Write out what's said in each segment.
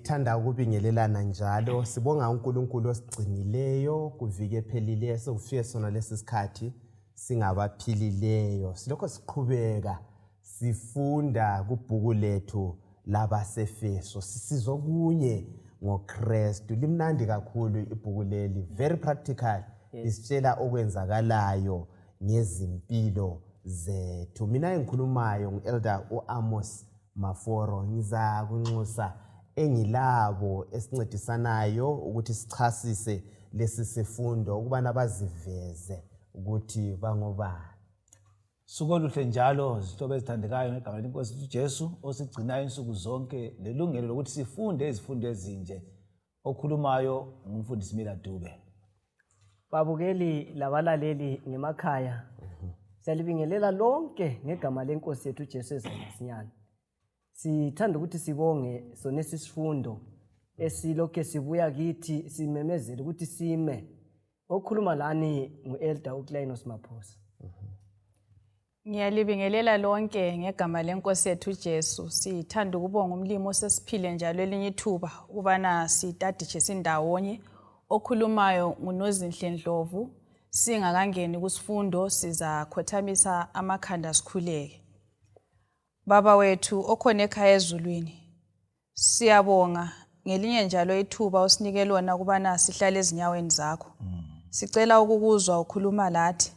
Sithanda ukubingelelana njalo sibonga uNkulunkulu osigcinileyo kuviki ephelileyo sekufike sona lesi sikhathi singabaphilileyo. Silokho siqhubeka sifunda kubhuku lethu labaseFeso sisizwa okunye ngoKristu. Limnandi kakhulu ibhuku leli, very practical, lisitshela okwenzakalayo ngezimpilo zethu. Mina engikhulumayo ngu-Elder u-Amos Maforo, ngizakunxusa engilabo esincedisanayo ukuthi sichasise lesi sifundo ukubana baziveze ukuthi bangobani. Suku oluhle njalo zihlobo ezithandekayo ngegama lenkosi uJesu osigcinayo insuku zonke lelungelo lokuthi sifunde izifundo ezinje. Okhulumayo ngumfundisi Mila Dube. Babukeli labalaleli ngemakhaya, siyalibingelela lonke ngegama lenkosi yethu uJesu ezamasinyane. Sithanda ukuthi sibonge sona esisifundo esilokhe sibuya kithi simemezela ukuthi sime. Okhuluma lani ngu-Elder uClainos Maphosa. Ngiyalibingelela lonke ngegama lenkosi yethu uJesu. Sithanda ukubonga umlimi osesiphile njalo elinye ithuba ukubana sitaditshe sindawonye. Okhulumayo nguNozinhle Ndlovu. Singakangeni kusifundo sizakhothamisa amakhanda sikhuleke. Baba wethu okhona ekhaya ezulwini, siyabonga ngelinye njalo ithuba osinike lona ukubana sihlale ezinyaweni zakho. Sicela ukukuzwa ukhuluma lathi,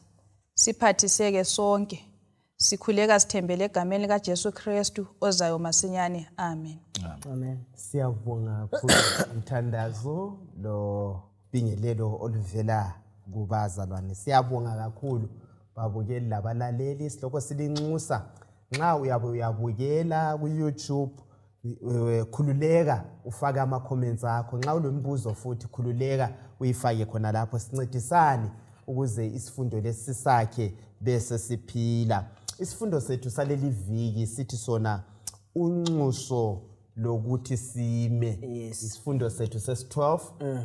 siphathiseke sonke. Sikhuleka sithembele egameni likaJesu Kristu ozayo masinyane. Amen. Amen. Siyabonga kakhulu umthandazo lo bingelelo oluvela kubazalwane. Siyabonga kakhulu babukeli labalaleli, silokho silinxusa nxa uyabe uyabukela ku-YouTube, khululeka ufake ama-comments akho. Nxa ulemibuzo futhi khululeka uyifake khona lapho, sincedisane ukuze isifundo lesi sisakhe bese siphila. Isifundo sethu saleli viki sithi sona unxuso lokuthi sime. Isifundo sethu sesi-12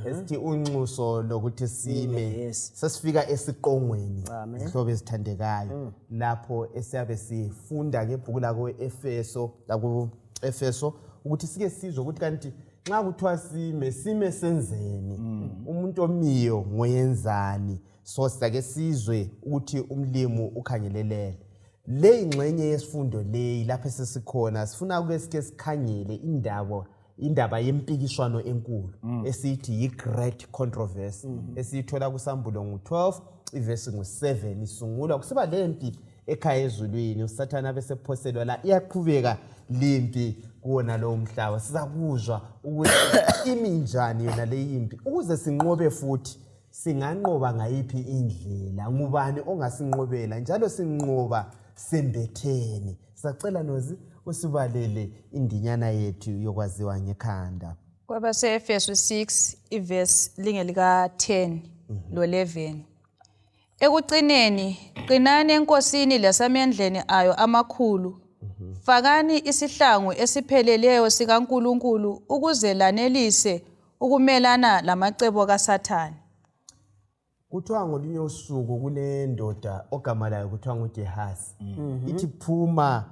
esithi unxuso lokuthi sime. Sesifika esiqongweni, zihlobo ezithandekayo, lapho esiyabe sifunda ngebhuku lako-Efeso lako-Efeso ukuthi sike sizwe ukuthi kanti nxa kuthiwa sime, sime senzeni, umuntu omiyo ngoyenzani. So sake sizwe ukuthi umlimu ukhangelelele le ingxenye yesifundo leyi. Lapho esesikhona sifuna ukuke sike sikhangele indaba yempikiswano enkulu esiyithi yi-great controversy, esiyithola kusambulo ngu-12 ivesi ngu-7. Isungulwa kusiba lempi ekhaya ezulwini, usathane abesephoselwa la, iyaqhubeka limpi kuwona lowo mhlaba. Sizakuzwa ukuthi imi njani yona leyi impi, ukuze sinqobe futhi singanqoba ngayiphi indlela, ngubani ongasinqobela, njalo sinqoba sembetheni. Sacela Nozi usibalele indinyana yethu yokwaziwa ngekhanda. Kwabase-Efesu 6 ivesi lingelika-10 lo-11. Ekucineni, qinani eNkosini lasemandleni ayo amakhulu. Fakani isihlangu esipheleleyo sikaNkulunkulu ukuze lanelise ukumelana lamacebo kaSathane. Kuthiwa ngolunye usuku kule ndoda ogama layo kuthiwa nguGehazi. Ithi phuma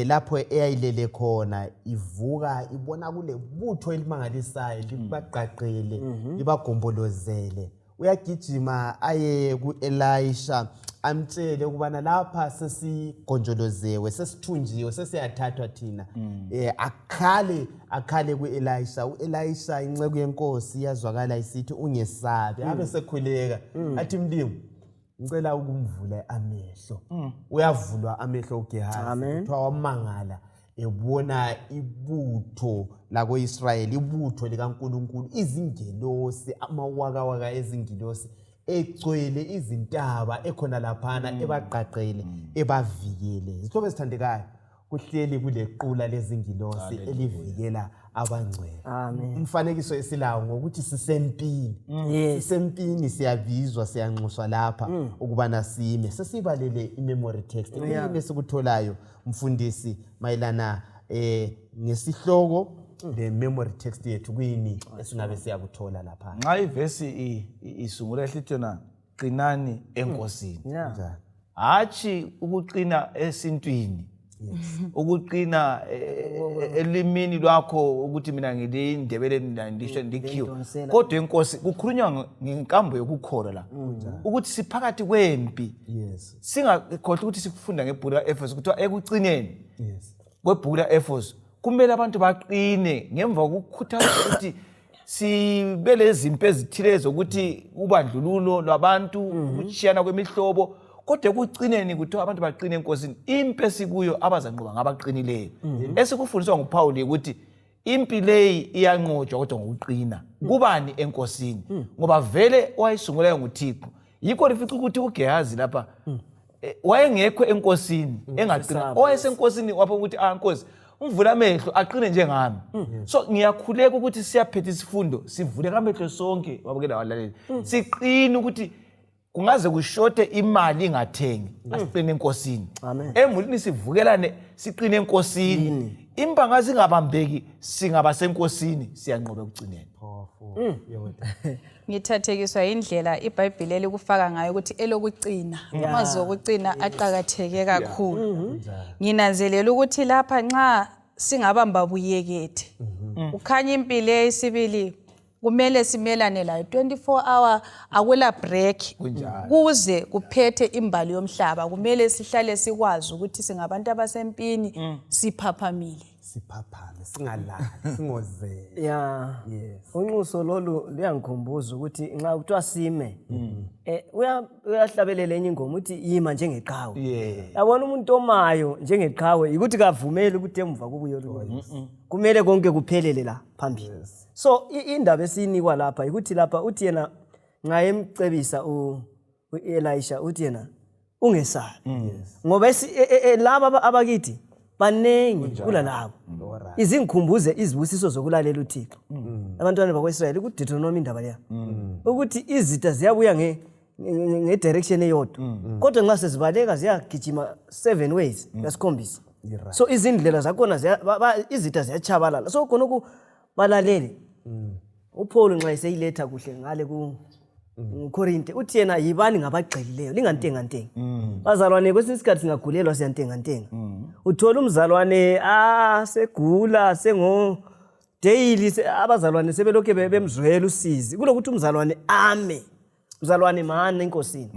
lapho eyayilele khona, ivuka ibona kule butho elimangalisayo libagqagqele, libagombolozele. Uyagijima aye ku-Elisha amtshele ukubana lapha sesigonjolozewe, sesithunjiwe, sesiyathathwa thina. Akhale ku-Elisha. U-Elisha inceku yenkosi iyazwakala isithi ungesabi. Abe sekhuleka athi, mlimu, ngicela ukumvula amehlo. Uyavulwa amehlo uGehazi. Kuthiwa wamangala ebona ibutho lako-Israyeli, ibutho likaNkulunkulu, izingelosi, amawakawaka ezingilosi egcwele izintaba ekhona laphana, ebaqaqele, ebavikele. Zihlobo ezithandekayo, kuhleli kulequla lezingilosi elivikela abangcwele. Amen. Umfanekiso esilawo ngokuthi sisempini. Sisempini, siyabizwa, siyanxuswa lapha ukubana sime. Sesibalele i-memory text. Kuyini esikutholayo mfundisi mayelana ngesihloko le memory text yethu? Kuyini esingabe siyakuthola lapha? Nxa ivesi isungula ihlithi yona qinani enkosini. Hatshi ukuqina esintwini. Ukuqina elimini lwakho ukuthi mina ngilindebele, mina ndisho ndikhiwe. Ngidonsela. Kodwa inkosi kukhulunywa ngenkambo yokukholwa la, ukuthi siphakathi kwempi. Singakhohlwa ukuthi sikufunda ngebhuku lika-Efeso, kuthiwa ekucineni kwebhuku lika-Efeso kumele abantu baqine ngemva kokukhuthaza ukuthi sibe lezimpi ezithile zokuthi ubandlululo lwabantu, ukutshiyana kwemihlobo, kodwa ekucineni kuthiwa abantu baqine enkosini. Impi esikuyo abazanqoba ngabaqinileyo. Esikufundiswa nguPhawuli ukuthi impi leyi iyanqotshwa kodwa ngokuqina kubani? Enkosini, ngoba vele owayisungulayo nguThixo. Yikho lifica ukuthi uGehazi lapha wayengekho enkosini engaqina. Esaba. Owayesenkosini wapha ukuthi, ah, nkosi, umvula amehlo aqine njengami. So ngiyakhuleka ukuthi siyaphetha isifundo, sivuleke amehlo sonke, wabukela walaleli, siqine ukuthi kungaze kushote imali ingathengi, asiqine enkosini. Amen. Emulini sivukelane, siqine enkosini. Impanga zingabambeki, singaba senkosini, siyanqoba ekugcineni. Powerful. Yebo. Ngithathekiswa indlela iBhayibheli elikufaka ngayo ukuthi elokucina, amazwi okucina aqakatheke kakhulu. Nginanzelela ukuthi lapha nxa singabamba buyekethe, kukhanya impi le isibili kumele simelane layo 24 hour, akula break. Kunjalo. Kuze kuphethe imbali yomhlaba, kumele sihlale sikwazi ukuthi singabantu abasempini, siphaphamile. Siphaphame, singalali, singozeli. Ya. Unxuso lolu luyangikhumbuza ukuthi nxa kuthiwa sime, uyahlabelela enye ingoma uthi yima njengeqhawe. Yabona, umuntu omayo njengeqhawe yikuthi kavumeli ukuthi emuva kubuye olunye. Kumele konke kuphelele la phambili. So indaba esiyinikwa lapha ukuthi lapha uthi yena nxa emcebisa u-Elisha, uthi yena ungesabi, ngoba laba abakithi baningi kulalabo. Izingikhumbuze izibusiso zokulalela uThixo. Abantwana bakwa-Israyeli kuDeuteronomy, indaba leya ukuthi izitha ziyabuya nge-direction eyodwa, kodwa nxa sezibaleka ziyagijima seven ways, yasikhombisa. So izindlela zakhona izitha ziyatshabalala. So khonokhu balalele uPaul nxa eseyiletha kuhle ngale ku Korinte, uthi yena yibani ngabagxilileyo, lingantengantengi. Bazalwane, kwesinye isikhathi singagulelwa siyantengantenga. Uthola umzalwane segula sengo daily, abazalwane sebelokhu bemzwela usizi kulokuthi umzalwane ame. Mzalwane, mana enkosini.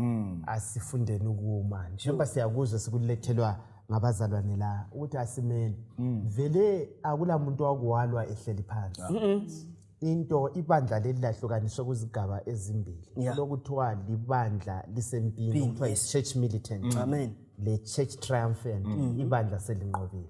Asifundeni ukuma, njengoba siyakuzwa sikulethelwa ngabazalwane la ukuthi asimeni. Vele akula muntu wakuwalwa ehleli phansi. Into ibandla leli lahlukaniswe kuzigaba ezimbili. Lokuthiwa libandla lisempini, okuthiwa yi-church militant, Amen. le church triumphant, ibandla selinqobile.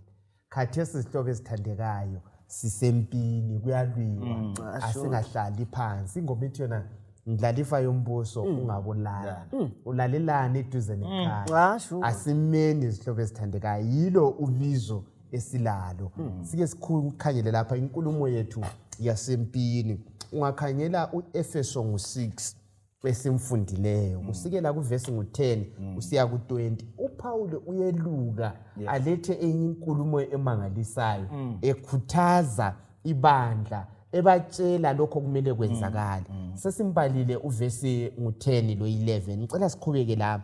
Khathesi, izihlobo ezithandekayo, sisempini, kuyalwiwa, asingahlali phansi. Ingoma ithi yona ndlalifa yombuso ungabulala ulalelani eduze nekhaya. Ah, sure. Asimeni, izihlobo ezithandekayo, yilo ubizo esilalo. Sike sikhangele lapha inkulumo yethu yasempini. Ungakhangela u-Efeso ngu-6 esimfundileyo, kusikela kuvesi ngu-10 usiya ku-20, uPawuli uyeluka alethe enye inkulumo emangalisayo, ekhuthaza ibandla, ebatshela lokho kumele kwenzakale. Sesimbalile uvesi ngu-10 lo-11. Ngicela siqhubeke la,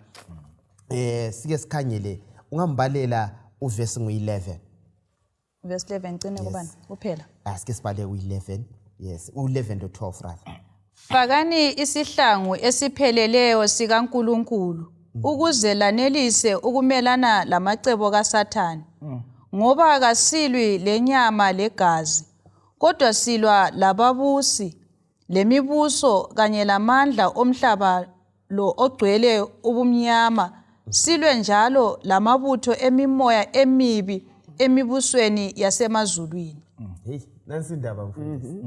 sike sikhangele. Ungambalela uvesi ngu-11? Verse 11 cine kubani kuphela? Ah, sike sibale u-11, yes, u-11 to 12 rather. Fakani isihlangu esipheleleyo sikaNkuluNkulu ukuze lanelise ukumelana lamacebo kaSathane. Ngoba kasilwi lenyama legazi, kodwa silwa lababusi, lemibuso kanye lamandla omhlaba lo ogcwele ubumnyama, silwe njalo lamabutho emimoya emibi emibusweni yasemazulwini. Hey, nansi indaba, mfundisi.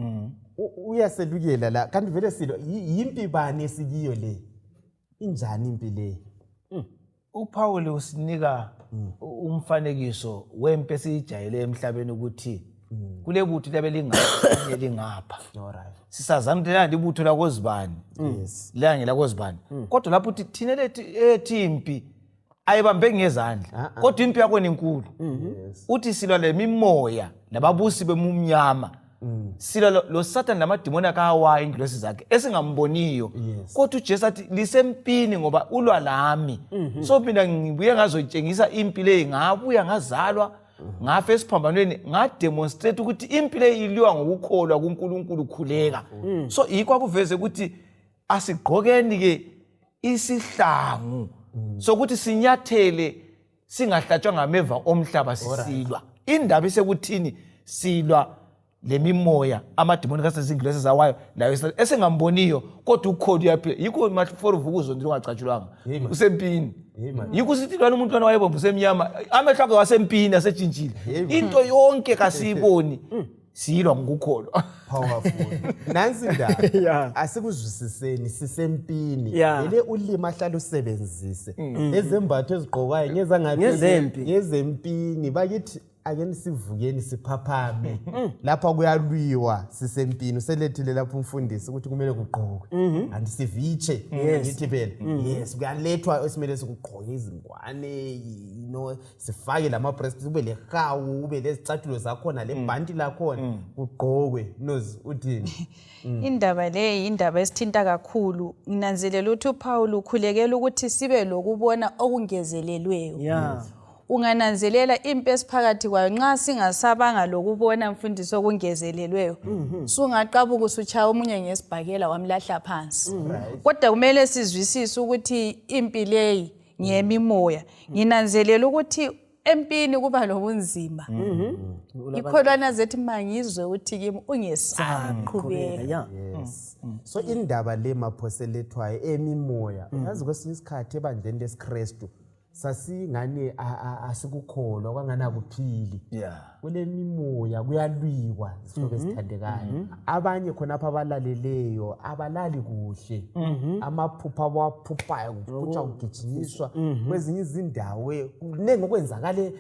Uyaselukela la, kanti vele silo yimpi bani esikiyo le? Injani impi le? UPaul usinika umfanekiso wempi esiyijayele emhlabeni, ukuthi kule butho liyabe lingapha, elinye lingapha. Sisazana ukuthi lana libutho lakozibani, lana ngelakozibani, kodwa lapho uthi thina lethu impi ayibambeki ngezandla, kodwa impi yakona inkulu. Uthi silwa lemimoya lababusi bemumnyama. Silwa lo Satan lamadimoni akawayo ingilosi zakhe esingamboniyo. Kodwa uJesu athi lisempini ngoba ulwa lami. So mina ngibuye ngazotshengisa impi leyi, ngabuya ngazalwa ngafa esiphambanweni, ngademonstrate ukuthi impi leyi iliwa ngokukholwa kuNkulunkulu, khuleka. So yikho akuveze ukuthi asigqokeni ke isihlangu sokuthi sinyathele singahlatshwa ngameva omhlaba sisilwa. Indaba isekuthini silwa lemimoya, amadimoni kasezingilosi zawayo layo esingamboniyo, kodwa ukhona uyaphila. Yikho mafora uvuka uzondile ungacatshulwanga, usempini. Yikho sithi lwana umuntu lwana wayebomvu semnyama, amehlo akhe wasempini asetshintshile. Into yonke kasiyiboni, siyilwa ngokukholwa. Powerful. Nansi indaba. Asikuzwisiseni, sisempini. Vele ulimi ahlala usebenzise. Ezembatho ezigqokwayo ngezangathi Ngezempi. Ngezempini. Bakithi ake nisivukeni siphaphame. Lapha kuyalwiwa, sisempini. Uselethile lapho umfundisi ukuthi kumele kugqokwe. Anti sivitshe. Ngithi phela. Yes, kuyalethwa esimele sikugqoke, izingwane, sifake lama breast, ube lehawu, ube lezicathulo zakhona, lebhanti lakhona kugqokwe. Nozi uthini? Indaba le yindaba esithinta kakhulu. Nginanzelela ukuthi uPaul ukhulekela ukuthi sibe lokubona okungezelelweyo. Ungananzelela impi esiphakathi kwayo, nxa singasabanga lokubona mfundiso okungezelelweyo, sungaqabuka usutshaya omunye ngesibhakela wamlahla phansi. Kodwa kumele sizwisise ukuthi impi leyi ngemimoya. Nginanzelela ukuthi empini kuba lobunzima. Ikholwana zethi mangizwe uthi kimi ungesabi, qhubeka. Yes. So indaba le maphose lethwayo emimoya, yazi kwesinye isikhathi ebandleni lesiKristu sasingani asikukholwa kwangani akuphili. Kulemimoya, kuyalwiwa, zihlobo ezithandekayo. Abanye khonapha abalaleleyo abalali kuhle, amaphupha abawaphuphayo kuphutshwa, kugijinyiswa kwezinye izindawo, kuningi okwenzakale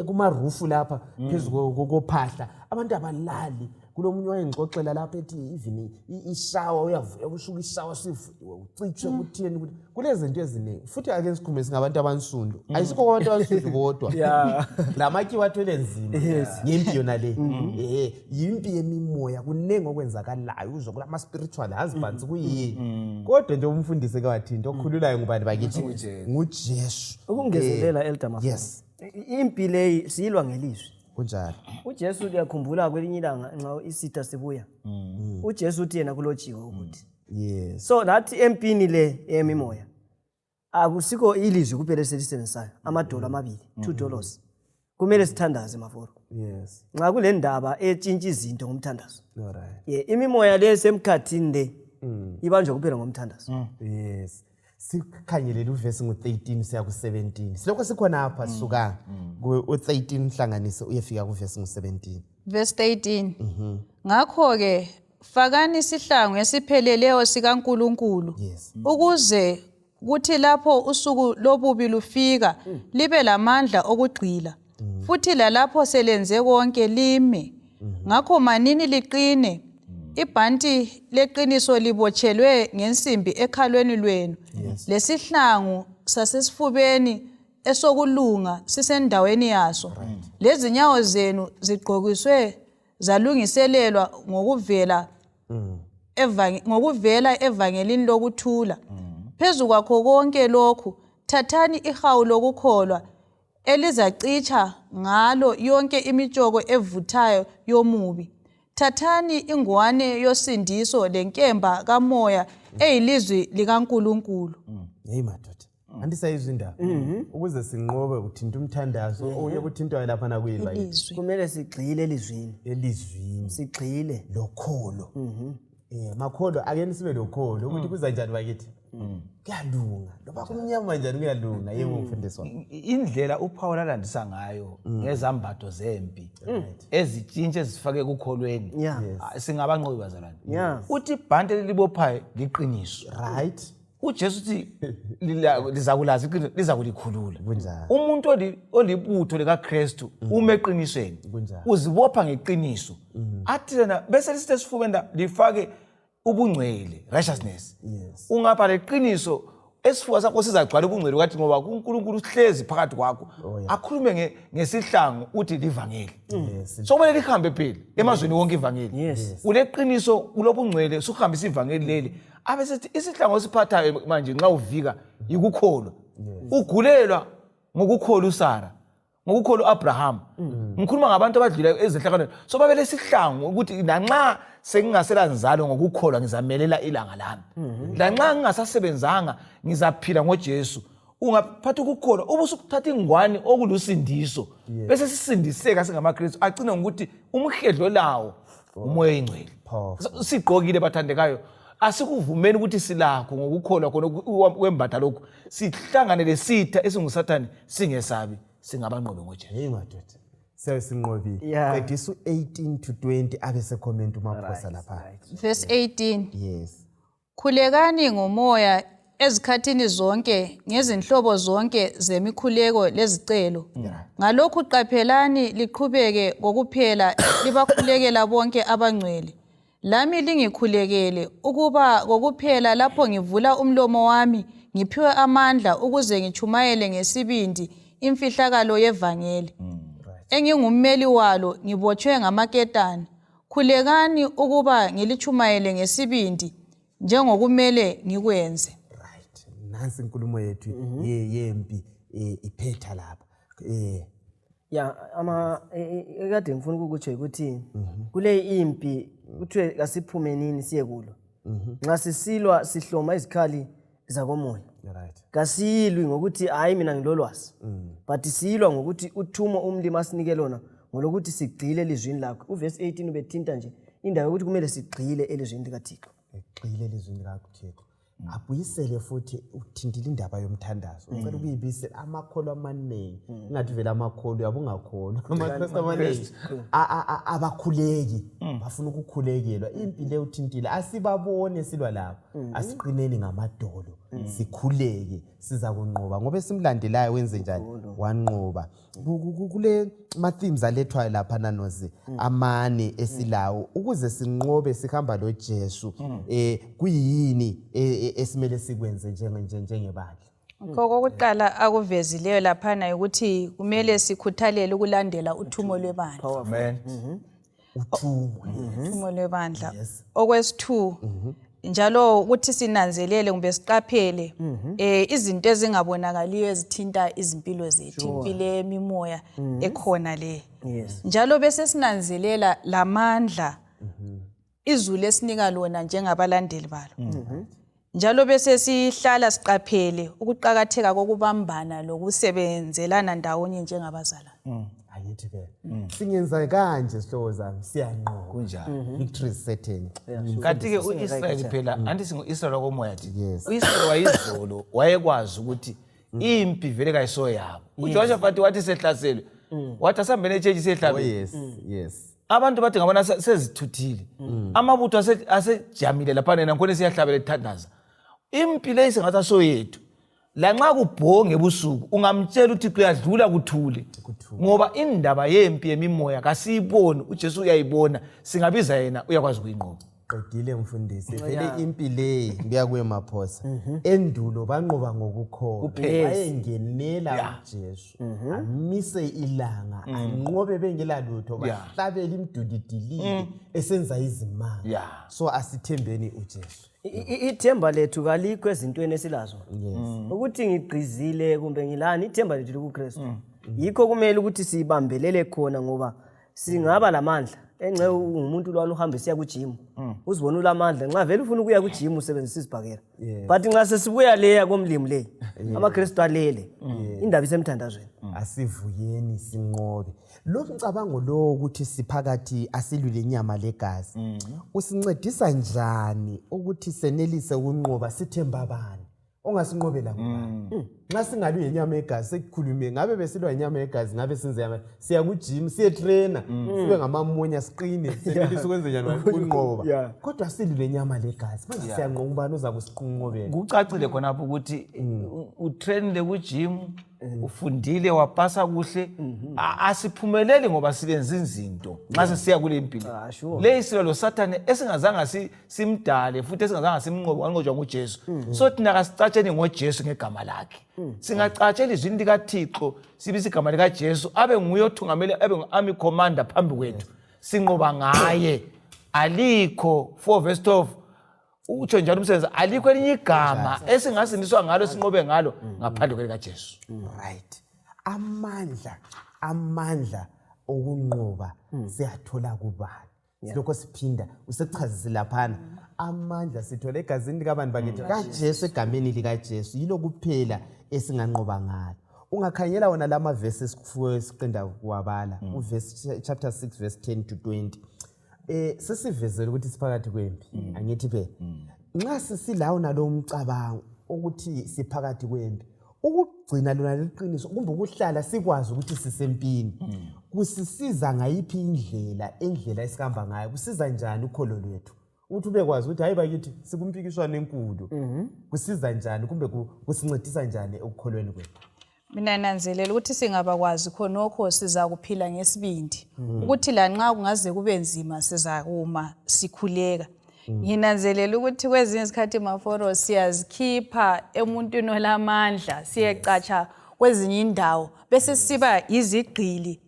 kumarufu lapha phezu kophahla, abantu abalali. Kulomunye wayengixoxela lapha ethi even ishawa uyavuya kushuka ishawa sivuliwe ucitshwe kutheni ukuthi kulezinto eziningi. Futhi ake sikhulume singabantu abansundu, ayisikho kwabantu abansundu kodwa, lamakhiwa athwele nzima ngempi yona le. Yimpi yemimoya, kuningi okwenzakalayo, uzwa kulama-spiritual husbands kuyini, kodwa nje umfundisi kewathinto okhululayo ngubani bakithi? NguJesu. Ukungezelela, Elder Mafo. Yes. Impi leyi siyilwa ngelizwi. Kunjalo. UJesu, uyakhumbula kwelinye ilanga nxa isitha sibuya, uJesu uthi yena kulotshiwe ukuthi. So nathi empini le eyemimoya akusikho ilizwi kuphela eselisebenzisayo, amadolo amabili, $2, kumele sithandaze maforo. Nxa kule ndaba etshintsha izinto ngomthandazo. Ye, imimoya le semkhathini le ibanjwa kuphela ngomthandazo. Yes, sikhangelele uvesi ngu-13 siya ku-17, silokho sikhona apha. Suka ku-13 uhlanganise uyefika kuvesi ngu-17. Verse 13. Ngakho-ke fakani isihlangu esipheleleyo sikaNkulunkulu ukuze kuthi lapho usuku lobubi lufika libe lamandla okugxila, futhi lalapho selenze konke lime. Ngakho manini liqine, ibhanti leqiniso libotshelwe ngensimbi ekhalweni lwenu, lesihlangu sasesifubeni esokulunga sisendaweni yaso, lezinyawo zenu zigqokiswe zalungiselelwa ngokuvela evangelini lokuthula. Phezu kwakho konke lokhu thathani ihawu lokukholwa elizacitsha ngalo yonke imitshoko evuthayo yomubi. Thathani ingwane yosindiso lenkemba kamoya eyilizwi likaNkulunkulu. Yeyi madoda, andisayizwa indaba. Ukuze sinqobe kuthinta umthandazo, okunye kuthintwayo lapha nakuyini bakithi? Ilizwi. Kumele sigxile elizwini. Elizwini. Sigxile. Lokholo. Makholo, ake sibe lokholo ukuthi kuza njani bakithi, kuyalunga loba kumnyama njani, kuyalunga. Yebo mfundisi wami. Indlela uPaul alandisa ngayo ngezambatho zempi ezitshintshe ezifake ekukholweni, singabanqobi bazalwane. Uthi ibhanti elilibophayo liqiniso. UJesu uthi lizakulazi iqiniso, lizakulikhulula. Umuntu olibutho likaKristu ume eqinisweni. Uzibopha ngeqiniso. Athi lena bese lisithi esifubeni la lifake ubungcwele, righteousness. Ungapha leqiniso. Esifuba sakho sizagcwala ubungcwele kathi ngoba kuNkulunkulu uhlezi phakathi kwakho. Oh, Akhulume ngesihlangu uthi livangeli. Yes. So kumele lihambe phela emazweni wonke ivangeli. Yes. Uleqiniso kulobungcwele suhambisa ivangeli leli. Abe sethi isihlangu osiphathayo manje nxa uvika yikukholwa. Ugulelwa ngokukholwa uSara. Ngokukholwa uAbraham. Ngikhuluma ngabantu abadlula ezehlakalweni. So babe lesihlangu ukuthi nanxa sengingasela nzalo ngokukholwa ngizamelela ilanga lami. Lanxa ngingasasebenzanga ngizaphila ngoJesu. Ungaphatha ukukholwa ubusuthatha ingwani okulusindiso bese sisindiseka singamaKristu agcine ngokuthi umhedlo lawo umoya oyingcwele. Powerful. Sigqokile bathandekayo, asikuvumeni ukuthi silakho ngokukholwa khona kwembatha lokhu, sihlangane lesitha esinguSathane singesabi, singabanqobe ngoJesu. Hey madoda, sesinqobile. Yeah. Qedisa u-18 to 20 abe secomment uMaphosa lapha. Verse 18. Yes. Khulekani ngomoya ezikhathini zonke ngezinhlobo zonke zemikhuleko lezicelo. Ngalokhu qaphelani liqhubeke kokuphela libakhulekela bonke abangcwele. Lami lingikhulekele ukuba kokuphela lapho ngivula umlomo wami ngiphiwe amandla ukuze ngichumayele ngesibindi imfihlakalo yevangeli. Engingummeli walo ngibotshwe ngamaketane. Khulekani ukuba ngilichumayele ngesibindi njengokumele ngikwenze. Right. Nansi inkulumo yethu yempi iphetha lapha. Ya, ama ekade ngifuna ukukutsho ukuthi kule impi kuthiwe kasiphume nini siye kulo. Nxa sisilwa sihloma izikhali zakomoya. Kasiyilwi ngokuthi hayi mina ngilolwazi. But siyilwa ngokuthi uthumo umlimi asinike lona ngolokuthi sigxile elizwini lakhe. Uverse 18 ubethinta nje indawo yokuthi kumele sigxile elizwini likaThixo. Egxile elizwini likaThixo. Abuyisele futhi uthintile indaba yomthandazo. Ucela ukuyibisela amakholwa amaningi. Ingathi vele amakholwa uyabe ungakholwa. Amakristu amaningi abakhuleki, bafuna ukukhulekelwa. Impi le uthintile asibabone silwa labo. Asiqineni ngamadolo, sikhuleke, siza kunqoba ngoba esimlandelayo wenze njani? Wanqoba. Kule ma themes alethwayo lapha nanozi amane esilawo ukuze sinqobe sihamba lo Jesu. Kuyini esimele sikwenze njengebandla? Okokuqala akuvezileyo laphana ukuthi kumele sikhuthalele ukulandela uthumo lwebandla. Amen. Uthumo. Uthumo lwebandla. Okwesi-2 njalo ukuthi sinanzelele kumbe siqaphele izinto ezingabonakaliyo ezithinta izimpilo zethu, impilo yemimoya ekhona le. Njalo bese sinanzelela lamandla izulu esinika lona njengabalandeli balo. Njalo bese sihlala siqaphele ukuqakatheka kokubambana lokusebenzelana ndawonye njengabazalwane. Angithi vele. Singenza kanje sihlobo zami siyanqoba. Kunjalo. Victory is certain. Kanti ke uIsrael phela anti singuIsrael wakomoya thi. Yes. UIsrael wayizolo wayekwazi ukuthi impi vele kayiso yabo. uJoshaphat wathi sehlaselwe. Wathi asihambeni echechi siyehlabela. Oh yes, yes. Abantu bathi ngabona sezithuthile. Amabutho asejamile lapha nena khona siyahlabela ethandaza. Impi leyi singathi asoyethu. Lanxa kubhonge ebusuku ungamtshela ukuthi kuyadlula kuthule. Ngoba indaba yempi yemimoya kasiyiboni, uJesu uyayibona, singabiza yena uyakwazi ukuyinqoba. Qedile mfundisi, vele impi le ngiya kuye Maphosa. Endulo banqoba ngokukholwa. Bayengenela uJesu. Amise ilanga, anqobe bengela lutho, bahlabele imiduli idilike esenza izimanga. So asithembeni uJesu. Ithemba lethu kalikho ezintweni esilazo. Ukuthi ngigqizile kumbe ngilani, ithemba lethu likuKristu. Yikho kumele ukuthi sibambelele khona ngoba singaba lamandla. Enxe ungumuntu lwana uhambe siya ku-gym. Uzibona ulamandla. Nxa vele ufuna ukuya ku-gym usebenzisa isibhakela. But nxa sesibuya leya komlimi le, amaKristu alele. Indaba isemthandazweni. Asivuyeni sinqobe. Lo mcabango lo ukuthi siphakathi asilwile inyama legazi. Usincedisa njani ukuthi senelise ukunqoba sithemba bani? Ongasinqobela ngubani? Nxa singalwi inyama yegazi sekukhulume ngabe besilwa inyama yegazi ngabe senze yama siya ku gym siye trainer sibe ngamamonya siqine senelise ukwenza njani ukunqoba. Kodwa silwe inyama legazi manje siyanqoba ubani oza kusiqinqobela? Kucacile khona lapho ukuthi utrainile ku gym, ufundile wapasa kuhle. Asiphumeleli ngoba silenza izinto. Nxa sesiya kule mpilo Ah, sure. le isilwa losathane esingazange simdale futhi esingazange simnqobe, wanqotshwa nguJesu. So thina kasicatsheni ngoJesu ngegama lakhe. Singacatshela izwini likaThixo, sibise igama likaJesu abe nguye othungamele, abe ngu-army commander phambi kwethu, sinqoba ngaye. Alikho 4 verse 12 utsho njalo umsebenzi, alikho elinye igama esingasindiswa ngalo, sinqobe ngalo, ngaphandle kwelikaJesu. Right, amandla okunqoba siyathola kubani? Silokho siphinda usechazise laphana, amandla sithola egazini likabantu bakithi, kaJesu, egameni likaJesu. Yilo kuphela esinganqoba ngalo. Ungakhangela wona la mavesi esiqenda kuwabala, uvesi chapter 6 verse 10 to 20, sesivezele ukuthi siphakathi kwempi, angithi phela? Nxa sesilawo nalo umcabango ukuthi siphakathi kwempi, ukugcina lona liqiniso kumbe ukuhlala sikwazi ukuthi sisempini kusisiza ngayiphi indlela? Indlela esihamba ngayo kusiza njani ukholo lwethu ukuthi ubekwazi ukuthi hayi bakithi, sikumpikiswano enkulu? Kusiza njani kumbe kusincedisa njani ekukholweni kwethu? Mina nanzelela ukuthi singabakwazi khonokho, siza kuphila ngesibindi, ukuthi lanxa kungaze kube nzima sizakuma sikhuleka. Nginanzelela ukuthi kwezinye izikhathi, maforo, siyazikhipha emuntwini olamandla, siyecatsha kwezinye indawo, bese siba yizigqili.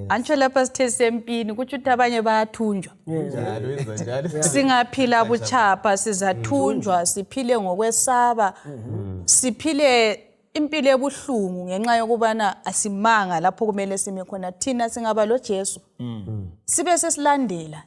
Antsho lapha sithe sempini, kutsho ukuthi abanye bayathunjwa. Njalo wenza njalo. Singaphila buchapha sizathunjwa, siphile ngokwesaba, siphile impilo ebuhlungu ngenxa yokubana asimanga lapho kumele sime khona. Thina singaba lo Jesu, sibe sesilandela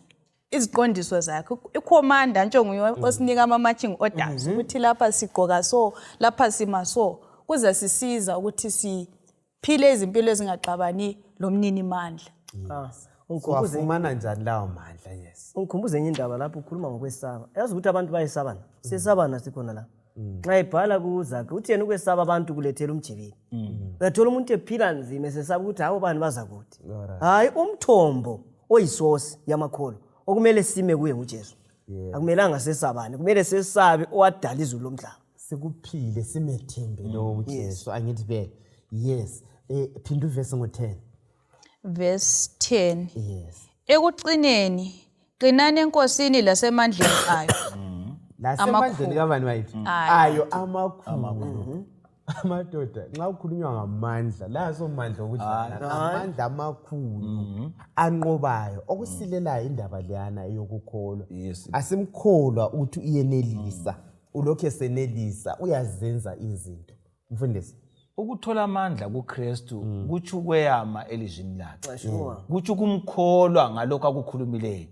iziqondiso zakhe, i-commander ntsho nguye osinika ama-marching orders ukuthi lapha sigqoka so, lapha sima so, kuzasisiza ukuthi siphile izimpilo ezingaxabani lomnini mandla. Ah, ungikhumbuze Siwafumana njani lawo mandla? Yes. Ungikhumbuze enye indaba lapho ukhuluma ngokwesaba. Yazi ukuthi abantu bayesabana, siyesabana sikhona la. Nxa ebhala kuZakhe uthi yena ukwesaba abantu kulethela umjibini. Uyathola umuntu ephila nzima esesaba ukuthi hawo, bani baza kuthi. Hayi, umthombo oyisosi yamakholo okumele sime kuye nguJesu. Akumelanga sesabane, kumele sesabe owadala izulu lomhlaba. Sikuphile, simethembe lowo uJesu, angithi vele? Yes, phinda uvesi ngo-10. Verse 10. Yes. Ekucineni, qinani enkosini lasemandleni ayo. Lasemandleni kabani bayithi? Ayo. Ayo amakhulu. Amadoda, nxa kukhulunywa ngamandla la, somandla okudlala, amandla amakhulu anqobayo. Okusilelayo indaba leyana eyokukholwa. Asimkholwa ukuthi uyenelisa, ulokhu esenelisa, uyazenza izinto, mfundisi. Ukuthola amandla kuKristu kutsho ukweyama elizwini lakhe, Sure. kutsho ukumkholwa ngalokho akukhulumileyo.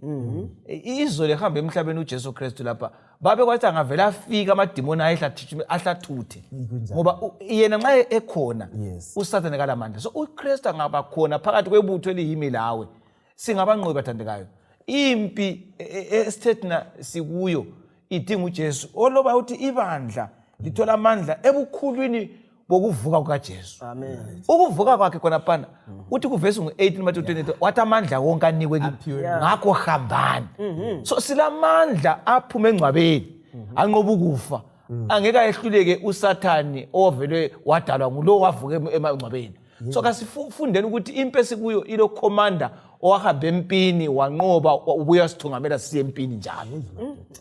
Izolo ehamba emhlabeni uJesu Kristu lapha, babe kwathi angavele afika, amadimoni ayehla ahlathuthe, ngoba yena nxa ekhona, uSathane kalamandla. So uKristu angaba khona phakathi kwebutho eliyimi lawe, singabanqobi bathandekayo. Impi esithe thina sikuyo idinga uJesu, oloba uthi ibandla lithola amandla ebukhulwini bokuvuka kukaJesu. Amen. Ukuvuka kwakhe khonaphana, uthi kuvesi ngu-18 Matthew 28, wathi amandla wonke anikwe kimi, ngakho hambani. So silamandla aphuma engcwabeni, anqoba ukufa. Angeke ayehluleke uSathane ovelwe wadalwa ngulo wavuka emangcwabeni. So kasifundeni ukuthi impi esikuyo ilo commander owahamba empini wanqoba, ubuya sithungamela siye empini njalo.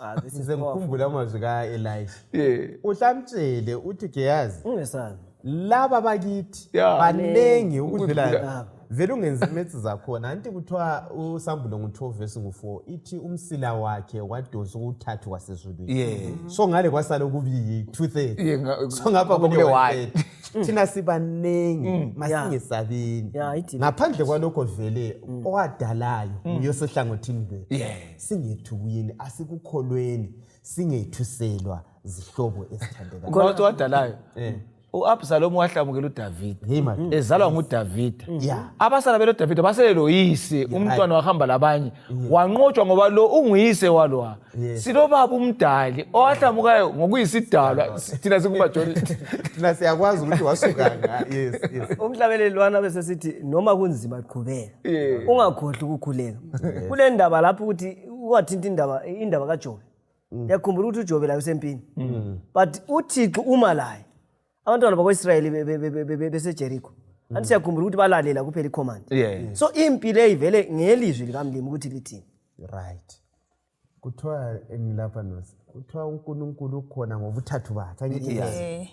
Ah, this is Ngize ngikhumbule amazwi ka-Elisha. Uhlamtshele uthi, "Geyazi, Ungesabi. laba bakithi baningi ukudlula." Vele ungenza imaths zakhona, anti kuthiwa usambulo ngu-12 verse ngu-4 ithi umsila wakhe wadonsa ukuthathu kwasezulwini. So ngale kwasala okubili, 2/3. So ngapha ngapha kule kule 1/3. Thina sibaningi, masingesabini. Yeah, idili. Ngaphandle kwalokho vele owadalayo nguye osehlangothini lwethu. Singethukuyini, asikukholweni, singethuselwa zihlobo ezithandekayo. Ngoba wadalayo u-Absalomu wahlamukela uDavida, Hey, man. ezalwa nguDavida. Abasala belo Davida basele loyise, umntwana wahamba labanye, wanqotshwa ngoba lo unguyise walowa. Silobaba umdali owahlamukayo ngokuyisidalwa, thina sikumajority. Thina siyakwazi ukuthi wasuka nga. Yes. Umhlabeleli lwana bese sithi noma kunzima qhubeka, ungakhohlwa ukukhuleka. Kule ndaba lapho ukuthi wathinta indaba kaJobe, uyakhumbula ukuthi uJobe layo usempini, but uThixo uma laye abantwana bakwa-Israyeli beseJeriko. Anti siyakhumbula ukuthi balalela kuphela icommand. Yeah. So impi leyi vele ngelizwi likaMlimi ukuthi lithini. Right. Kuthiwa engilapha nosi. Kuthiwa uNkulunkulu ukhona ngobuthathu bakhe. Angithi Eh,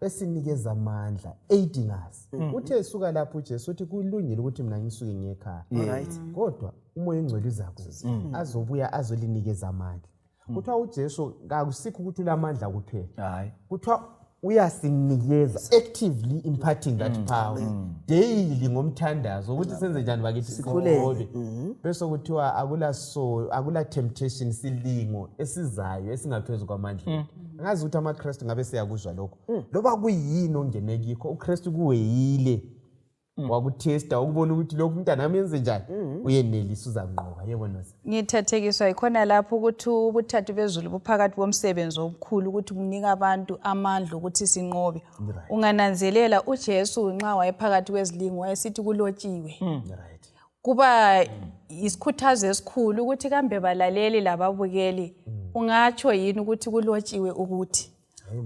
esinikeza amandla aiding us. Uthe esuka lapho uJesu uthi kulungile ukuthi mina ngisuke ngiye ekhaya. Alright. Kodwa uMoya oNgcwele uzakuza azobuya azolinikeza amandla. Kuthiwa uJesu kakusikho ukuthi ulamandla kuphela. Hayi. Kuthiwa uyasinikeza actively imparting that power daily ngomthandazo ukuthi senze njani bakithi sikhuleke. Bese kuthiwa akula so akula temptation silingo esizayo esingaphezulu kwamandla ethu. Angazi ukuthi amaKristu ngabe siyakuzwa lokho. Loba kuyini ongene kikho uKristu kuweyile wakuthesta ukubona ukuthi lokhu umntanami yenze njani uyenelisa uzanqoba yebo Nosi. Ngithathekiswa yikhona lapho ukuthi ubuthathu bezulu buphakathi komsebenzi omkhulu ukuthi bunika abantu amandla ukuthi sinqobe. Ungananzelela uJesu nxa wayephakathi kwezilingo wayesithi kulotshiwe. Right. Kuba isikhuthazo esikhulu ukuthi kambe balaleli lababukeli ungatsho yini ukuthi kulotshiwe ukuthi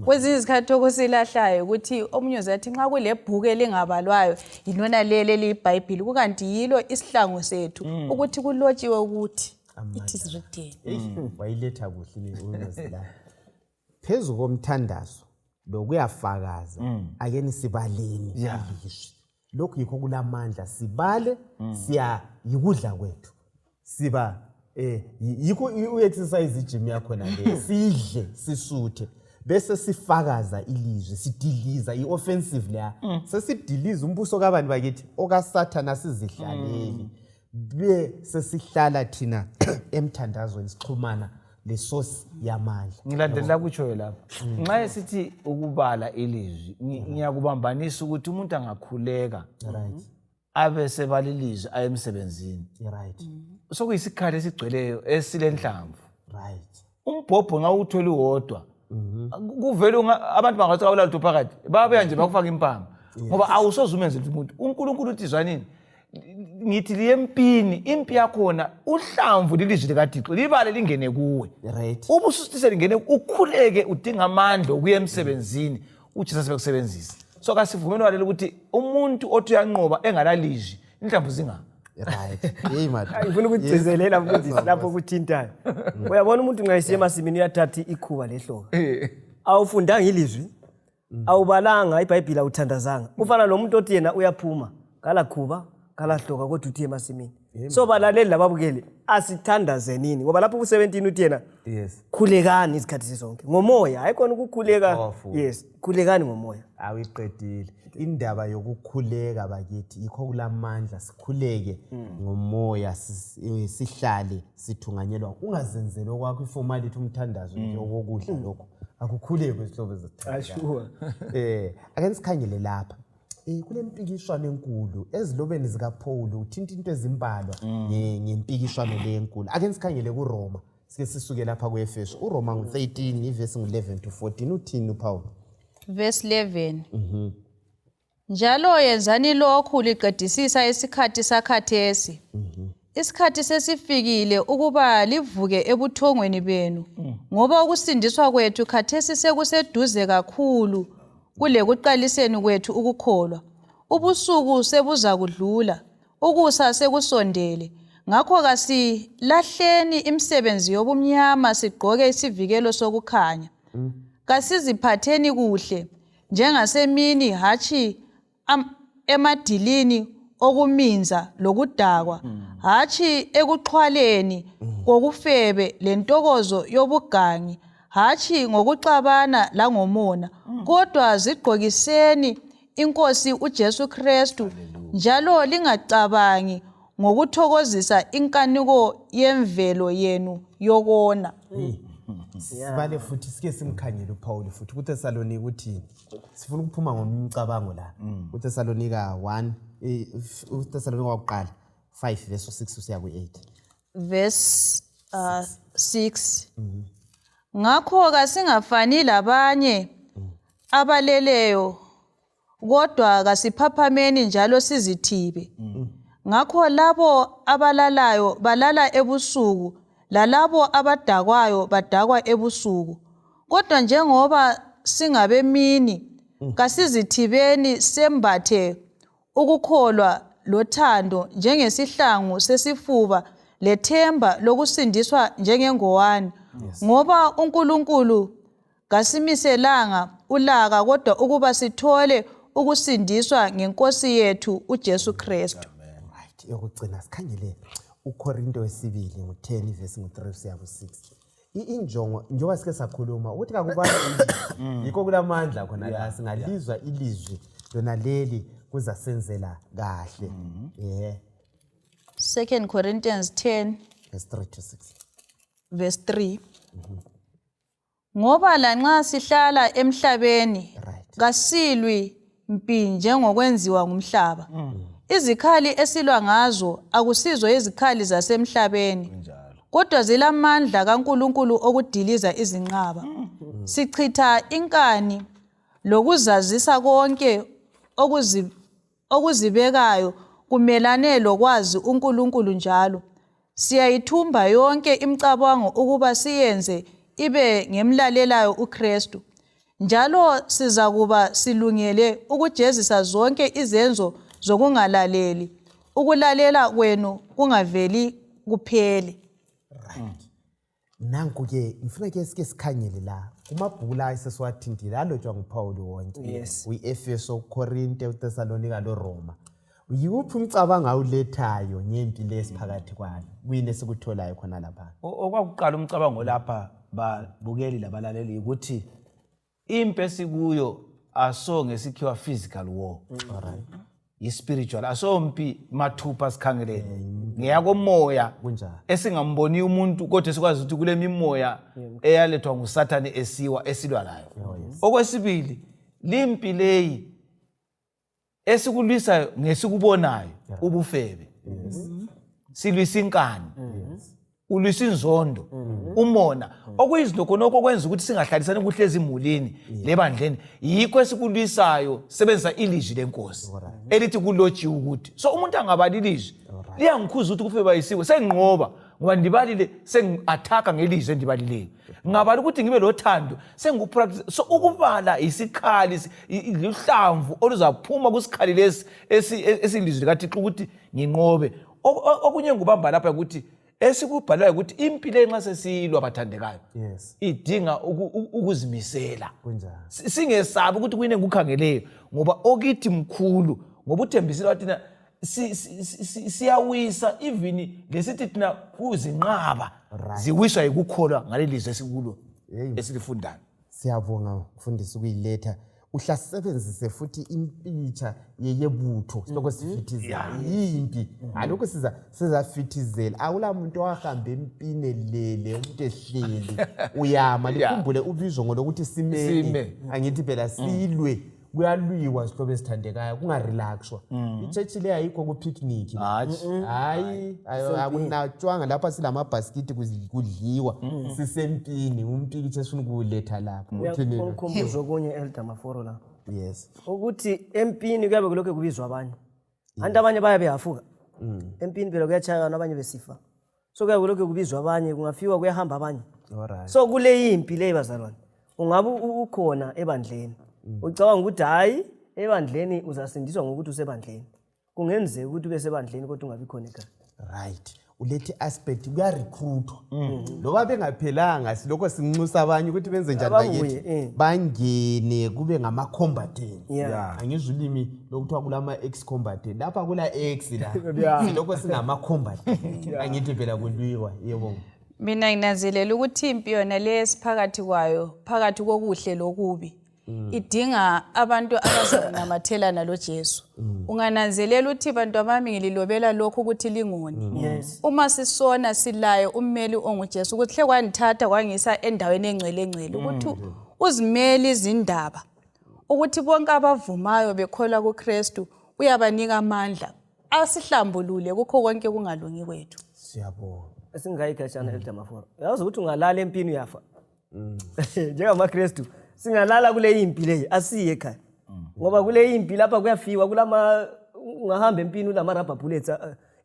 kwezinye izikhathi okusilahlayo ukuthi omunye uzathi nxa kulebhuku elingabalwayo yilona leli eliyibhayibhili kukanti yilo isihlangu sethu ukuthi kulotshiwe ukuthi it is written. Eish, wayiletha kuhle le uNosi la. Phezu komthandazo lokuyafakaza akeni sibaleni ilizwi. Lokhu yikho kulamandla sibale siya yikudla kwethu. Siba yikho u-exercise igym yakhona le sidle sisuthe bese sifakaza ilizwi sidiliza i-offensive leya sesidiliza umbuso kabani bakithi okaSathana sizihlaleli be sesihlala thina emthandazweni sixhumana lesource yamandla. Ngilandelela kutshoyo lapho nxa esithi ukubala ilizwi ngiyakubambanisa ukuthi umuntu angakhuleka abe sebala ilizwi aye emsebenzini. Right. Sokuyisikhathi esigcweleyo esilenhlamvu. Right. Umbhobho nxa uwuthwele uwodwa kuvele abantu bangathi awulalutho phakathi babuya nje bakufaka impama ngoba awusoze umenze lutho umuntu. uNkulunkulu uthi zwanini ngithi liyempini impi yakhona uhlamvu lilizwi likaThixo libale lingene kuwe. Right. Uma ususitise lingene ukhuleke udinga amandla okuya emsebenzini uJesu sebekusebenzisa. So kasivumeni ukuthi umuntu othi uyanqoba engalalizwi inhlamvu zinga. Right. Hey madam. Ngifuna ukugcizelela mfundisi lapho kuthintayo. Uyabona umuntu nxa esiya emasimini uyathatha ikhuba lehloka. Awufundanga ilizwi, awubalanga iBhayibhili, awuthandazanga. Ufana nomuntu othi yena uyaphuma kalakhuba kalahloka kodwa uthi emasimini. So balaleli lababukeli asithandazenini ngoba lapho ku-17 uthi yena Yes. khulekani izikhathi zizonke ngomoya, hayi khona ukukhuleka. Powerful. Yes, khulekani ngomoya. Awiqedile indaba yokukhuleka bakithi yikho kulamandla sikhuleke ngomoya sihlale sithunganyelwa ungazenzeli okwakho iformality umthandazo nje okokudla lokho akukhulekwe izihlobo Sure. Ake sikhangele lapha kule mpikiswano enkulu ezilobeni zikaPaul uthinta into ezimbalwa ngempikiswano le enkulu. Ake sikhangele kuRoma sike sisuke lapha kuEfeso. uRoma ngu-13 ivesi ngu-11 to 14 uthini uPaul? Verse 11. Njalo yenzani lokhu liqedisisa isikhathi sakhathesi. Isikhathi sesifikile ukuba livuke ebuthongweni benu, ngoba ukusindiswa kwethu khathesi sekuseduze kakhulu kulekuqaliseni kwethu ukukholwa. Ubusuku sebuzakudlula, ukusa sekusondele. Ngakho kasilahleni imisebenzi yobumnyama sigqoke isivikelo sokukhanya. Kasiziphatheni kuhle njengasemini, hatshi emadilini okuminza lokudakwa, hatshi ekuxhwaleni kokufebe lentokozo yobugangi, hatshi ngokuxabana langomona, kodwa zigqokiseni iNkosi uJesu Kristu, njalo lingacabangi ngokuthokozisa inkanuko yemvelo yenu yokona. Sibale futhi sike simkhangele uPaul futhi kuThesalonika uthini. Sifuna ukuphuma ngomcabango la. kuThesalonika 1 uThesalonika wakuqala 5 verse 6 usiya ku-8. Verse 6. Ngakho kasingafani labanye abaleleyo, kodwa kasiphaphameni njalo sizithibe. Ngakho labo abalalayo balala ebusuku, lalabo abadakwayo badakwa ebusuku. Kodwa njengoba singabemini, kasizithibeni sembathe ukukholwa lothando njengesihlangu sesifuba lethemba lokusindiswa njengengowane, ngoba uNkulunkulu kasimiselanga ulaka kodwa ukuba sithole ukusindiswa ngenkosi yethu uJesu Kristu. Right, yokugcina sikhangele uKorinto wesibili ngu-10 ivesi ngu-3 kusiya ku-6. Injongo njengoba sike sakhuluma ukuthi kakubani yikho kulamandla khona la singalizwa ilizwi lona leli kuzasenzela kahle. Yeah. 2 Corinthians 10 Verse 3 to 6. Verse 3. Ngoba lanxa sihlala emhlabeni, kasilwi mpi njengokwenziwa ngumhlaba. Izikhali esilwa ngazo akusizo izikhali zasemhlabeni, kodwa zilamandla kaNkulunkulu okudiliza izinqaba. Sichitha inkani lokuzazisa konke okuzibekayo kumelane lokwazi uNkulunkulu, njalo siyayithumba yonke imicabango ukuba siyenze ibe ngemlalelayo uKristu, njalo sizakuba silungele ukujezisa zonke izenzo zokungalaleli ukulalela kwenu kungaveli kuphele. Right, nanku-ke ngifuna ke sike sikhangele la kumabhuku la esesiwathintile alotshwa nguPhawuli wonke, uyi-Efeso, uKorinte, uTesalonika loRoma. Yiwuphi umcabango awulethayo ngempi le esiphakathi kwayo? Kuyini esikutholayo khona lapha? Okwakuqala umcabango lapha, babukeli labalaleli, ukuthi impi esikuyo aso ngesikhiwa physical war, yi-spiritual, asompi mathupha sikhangelele, ngeyakomoya. Kunjalo. Esingamboni umuntu kodwa esikwazi ukuthi kule mimoya eyalethwa nguSathane esiwa esilwa layo. Okwesibili, limpi leyi esikulwisayo ngesikubonayo, ubufebe, silwisa inkani, ulwisa inzondo, umona, okuyizinto khonokho okwenza ukuthi singahlalisani kuhle ezimulini lebandleni. Yikho esikulwisayo sebenzisa ilizwi lenkosi elithi kulotshiwe ukuthi. So umuntu angabali ilizwi liyangikhuza ukuthi kufebe bayisiwe, senginqoba ngoba ndibalile, sengi-athaka ngelizwi endibalileyo. Ngabali ukuthi ngibe lothando, sengiku-practice. So ukubala isikhali, luhlamvu oluzaphuma kusikhali lesi esilizwi likaThixo ukuthi nginqobe. Okunye ngubamba lapha ukuthi esikubhalayo ukuthi impi le nxa sesiyilwa, bathandekayo, idinga ukuzimisela. Kunjalo. Singesabi ukuthi kuyini engikukhangeleyo, ngoba okithi mkhulu, ngoba uthembisile wathi thina siyawisa even lesithi thina kuzinqaba ziwiswa yikukholwa ngaleli lizwi esikulo esilifundayo. Siyabonga mfundisi ukuyiletha, uhlasebenzise futhi impitsha yebutho silokho sifithizela yimpi alokhu sizafithizela. Akula muntu owahamba empini elele, umuntu ehleli uyama. Likhumbule ubizo ngolokuthi simeni. Sime. Angithi phela silwe, kuyalwiwa zihlobo ezithandekayo, kungarelaxwa. I-church le ayikho ku-picnic. Hatshi. Hayi, akunatshwanga lapha, silamabhasikiti kudliwa, sisempini. Umpikitsha esifuna ukuwuletha lapha. Uthini? Ungikhumbuza okunye, Elder Maforo, la ukuthi empini kuyabe kulokhu kubizwa abanye anti abanye bayabe behafuka empini phela, kuyatshayana abanye besifa, so kuyabe kulokhu kubizwa abanye, kungafiwa kuyahamba abanye. So kule impi leyi, bazalwane, ungabe ukhona ebandleni ucabanga ukuthi hhayi, ebandleni uzasindiswa ngokuthi usebandleni. Kungenzeka ukuthi ube sebandleni kodwa ungabi khona ekhaya. Right, ulethe aspect, kuyarecruitwa loba bengaphelanga, silokho sinxusa abanye ukuthi benze njani? Ababuye, Bakithi bangene kube ngama-combatant. Angizwa ulimi lokuthiwa kulama-ex combatant lapha, kula ex la, silokho singama-combatant. Angithi phela kulwiwa, yebo. Mina nginanzelela ukuthi impi yona le esiphakathi kwayo, phakathi kokuhle lokubi, idinga abantu abazakunamathelana loJesu. Ungananzelela ukuthi, bantu abami, ngililobela lokhu ukuthi lingoni. Uma sisona silaye ummeli onguJesu, ukuthi hle kwandithatha kwangisa endaweni engcwele engcwele, ukuthi uzimele izindaba, ukuthi bonke abavumayo bekholwa kuKristu uyabanika amandla asihlambulule kukho konke kungalungi kwethu. Siyabonga. Esingayikhatshana, Elder Maforo, uyazi ukuthi ungalala empini uyafa. Njengamakrestu singalala kule impi leyi, asiye ekhaya, ngoba kule impi lapha kuyafiwa, kulama ungahamba empini ulama-rubber bullets,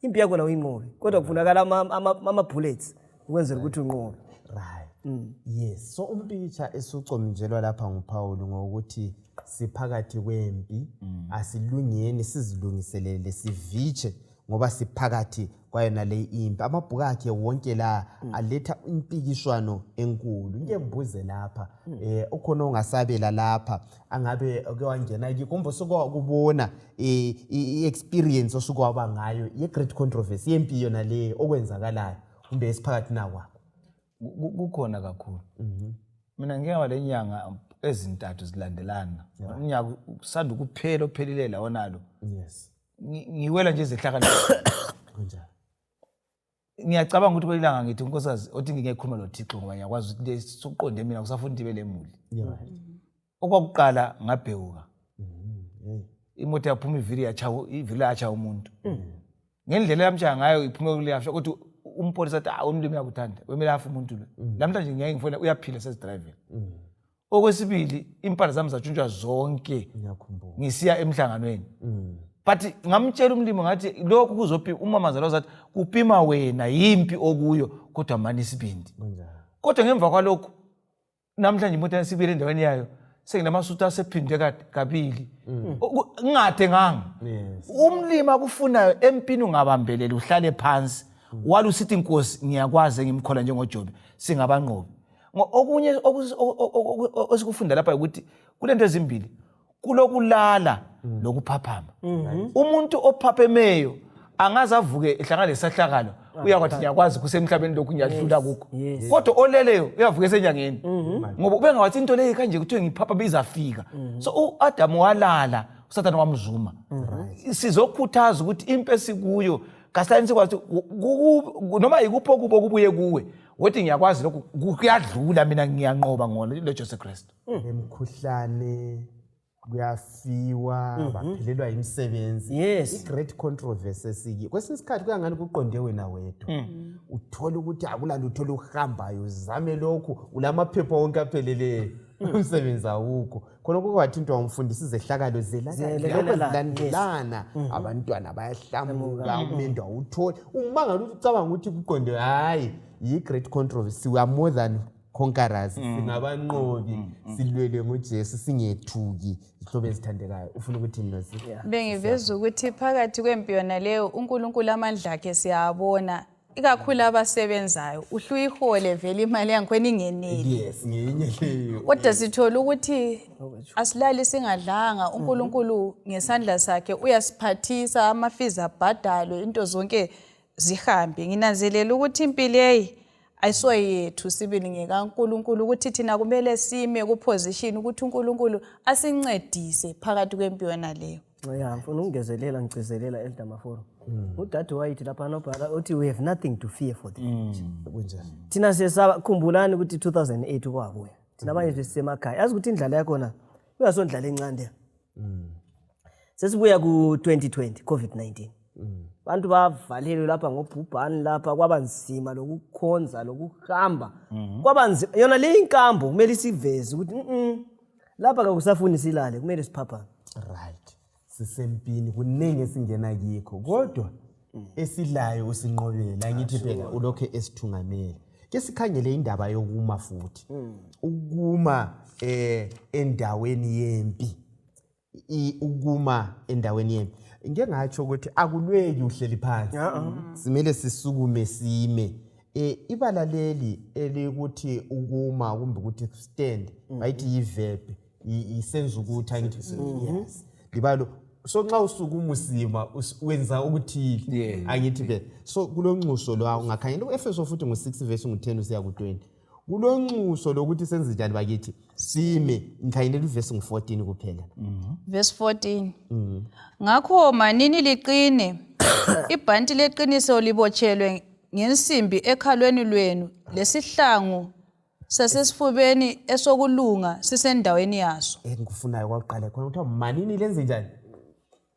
impi yakhona uyinqobe, kodwa kufunakala ama-bullets ukwenzela ukuthi unqobe. Right, yes. So umpikitsha esucominjelwa lapha nguPaul ngokuthi Siphakathi kwempi, asilungeni sizilungiselele sivitshe ngoba siphakathi kwayona le impi. Amabhuku akhe wonke la aletha impikiswano enkulu. Ngike ngibuze lapha, ukhona ongasabela lapha angabe uke wangena kikho kumbe usuke wakubona i-experience osuke waba ngayo ye-great controversy yempi yona le okwenzakalayo kumbe esiphakathi nakwakho? Kukhona kakhulu. Mina ngike ngaba lenyanga ezintathu zilandelana, umnyaka usanda ukuphela ophelile lawo nalo. Ngiwela nje izehlakalo. Kunjalo. Ngiyacabanga ukuthi kwelilanga ngithi unkosikazi othi ngingekhuluma noThixo ngoba ngiyakwazi ukuthi le sokuqonde mina kusafuna ukuthi ibe lemuli. Okwakuqala ngabhewuka. Imoto yaphuma ivili yachaya, ivili yachaya umuntu. Ngendlela yamshaya ngayo iphume kuleyasho ukuthi umpolisa athi ah umlimi uyakuthanda, wemele afa umuntu lo. Namhlanje ngiyake ngifona uyaphila sezidriving. Okwesibili impahla zami zatshuntshwa zonke. Ngiyakhumbula. Ngisiya emhlanganweni. But ngamtshela umlimi ngathi lokhu kuzopima, umama zalo zathi kupima wena yimpi okuyo kodwa mani isibindi. Kodwa ngemva kwalokhu namhlanje imoto yasibuyele endaweni yayo senginamasuti asephindwe kabili. Ngingathenganga. Umlimi akufunayo empini ungabambeleli uhlale phansi. Wala usithi Nkosi ngiyakwazi engimkhola njengoJobe singabanqobi. Okunye esikufunda lapha ukuthi kulento ezimbili, kulokulala lokuphaphama. Umuntu ophaphemeyo angaze avuke ehlangana lesahlakalo uyakwathi ngiyakwazi kusemhlabeni lokhu ngiyadlula kukho. Kodwa oleleyo uyavuka esenyangeni. Ngoba ubengawathi into leyi kanje kuthiwe ngiphapha izafika. So uAdam walala, uSathane wamzuma. Sizokhuthaza ukuthi impi esikuyo kahlani sikwazi noma yikuphi okubo kubuye kuwe. Wothi ngiyakwazi lokhu kuyadlula mina ngiyanqoba ngona lo Jesu Kristu. Emkhuhlane kuyafiwa, baphelelwa imisebenzi. I-great controversy esiki kwesinye isikhathi kuyangani kuqonde wena wedwa. Uthola ukuthi akula lutho oluhambayo, uzame lokhu ulamaphepha wonke apheleleyo, umsebenzi awukho. Khona kokwathi into wamfundisa izehlakalo zilandelana, abantwana bayahlamuka, umendo awutholi, umangala ukuthi ucabanga ukuthi kuqonde. Hayi, yi-great controversy. We are more than conquerors, singabanqobi, silwele ngoJesu, singethuki. Zihlobo ezithandekayo, ufuna ukuthi Nozi? Bengiveza ukuthi phakathi kwempi yona leyo uNkulunkulu amandla akhe siyabona, ikakhulu abasebenzayo uhluyihole vele imali yangikhona ingeneli. Yes, ngeyinye leyo. Kodwa sithola ukuthi asilali singadlanga, uNkulunkulu ngesandla sakhe uyasiphathisa, amafizi abhadalwe, into zonke zihambe. Nginanzelela ukuthi impi leyi ayisoyethu sibili, ngekaNkulunkulu, ukuthi thina kumele sime kuposition ukuthi uNkulunkulu asincedise phakathi kwempi yona leyo. Ya, ngifuna ukungezelela ngigcizelela Elder Maforo. Udade wayithi lapha nobhala uthi we have nothing to fear for the future. Kunjani? Thina siyesaba, khumbulani ukuthi 2008 kwabuya. Thina abanye sisemakhaya. Yazi ukuthi indlala yakhona uyasondlala encane. Sesibuya ku 2020 COVID-19. Bantu bavalelwe lapha ngobhubhani lapha, kwaba nzima lokukhonza lokuhamba. Kwaba nzima. Yona le inkambo kumele isiveze ukuthi lapha kakusafuni silale, kumele siphaphame. Right. Sisempini, kuningi esingena kikho kodwa esilayo usinqobela. Ngithi phela ulokhe esithungamela. Ke sikhangele indaba yokuma futhi. Ukuma endaweni yempi. Ukuma endaweni yempi. Ngike ngatsho ukuthi akulweki uhleli phansi. Simele sisukume sime. Ibala leli elikuthi ukuma kumbe ukuthi stand bayithi yi-verb, isenza ukuthi angithi yes. Libalo so nxa usukuma usima wenza okuthile angithi ke. So kulonxuso lo ungakhangela uEfeso futhi ngo6 verse ngo10 usiya ku20. Kulonxuso lokuthi senze njani bakithi sime. Ngikhangelela uvesi ngu14 kuphela. Verse 14. Ngakho manini liqine, ibhanti leqiniso libotshelwe ngensimbi ekhalweni lwenu, lesihlangu sasesifubeni esokulunga sisendaweni yaso. Engikufunayo kwaqala khona kuthiwa manini lenze njani?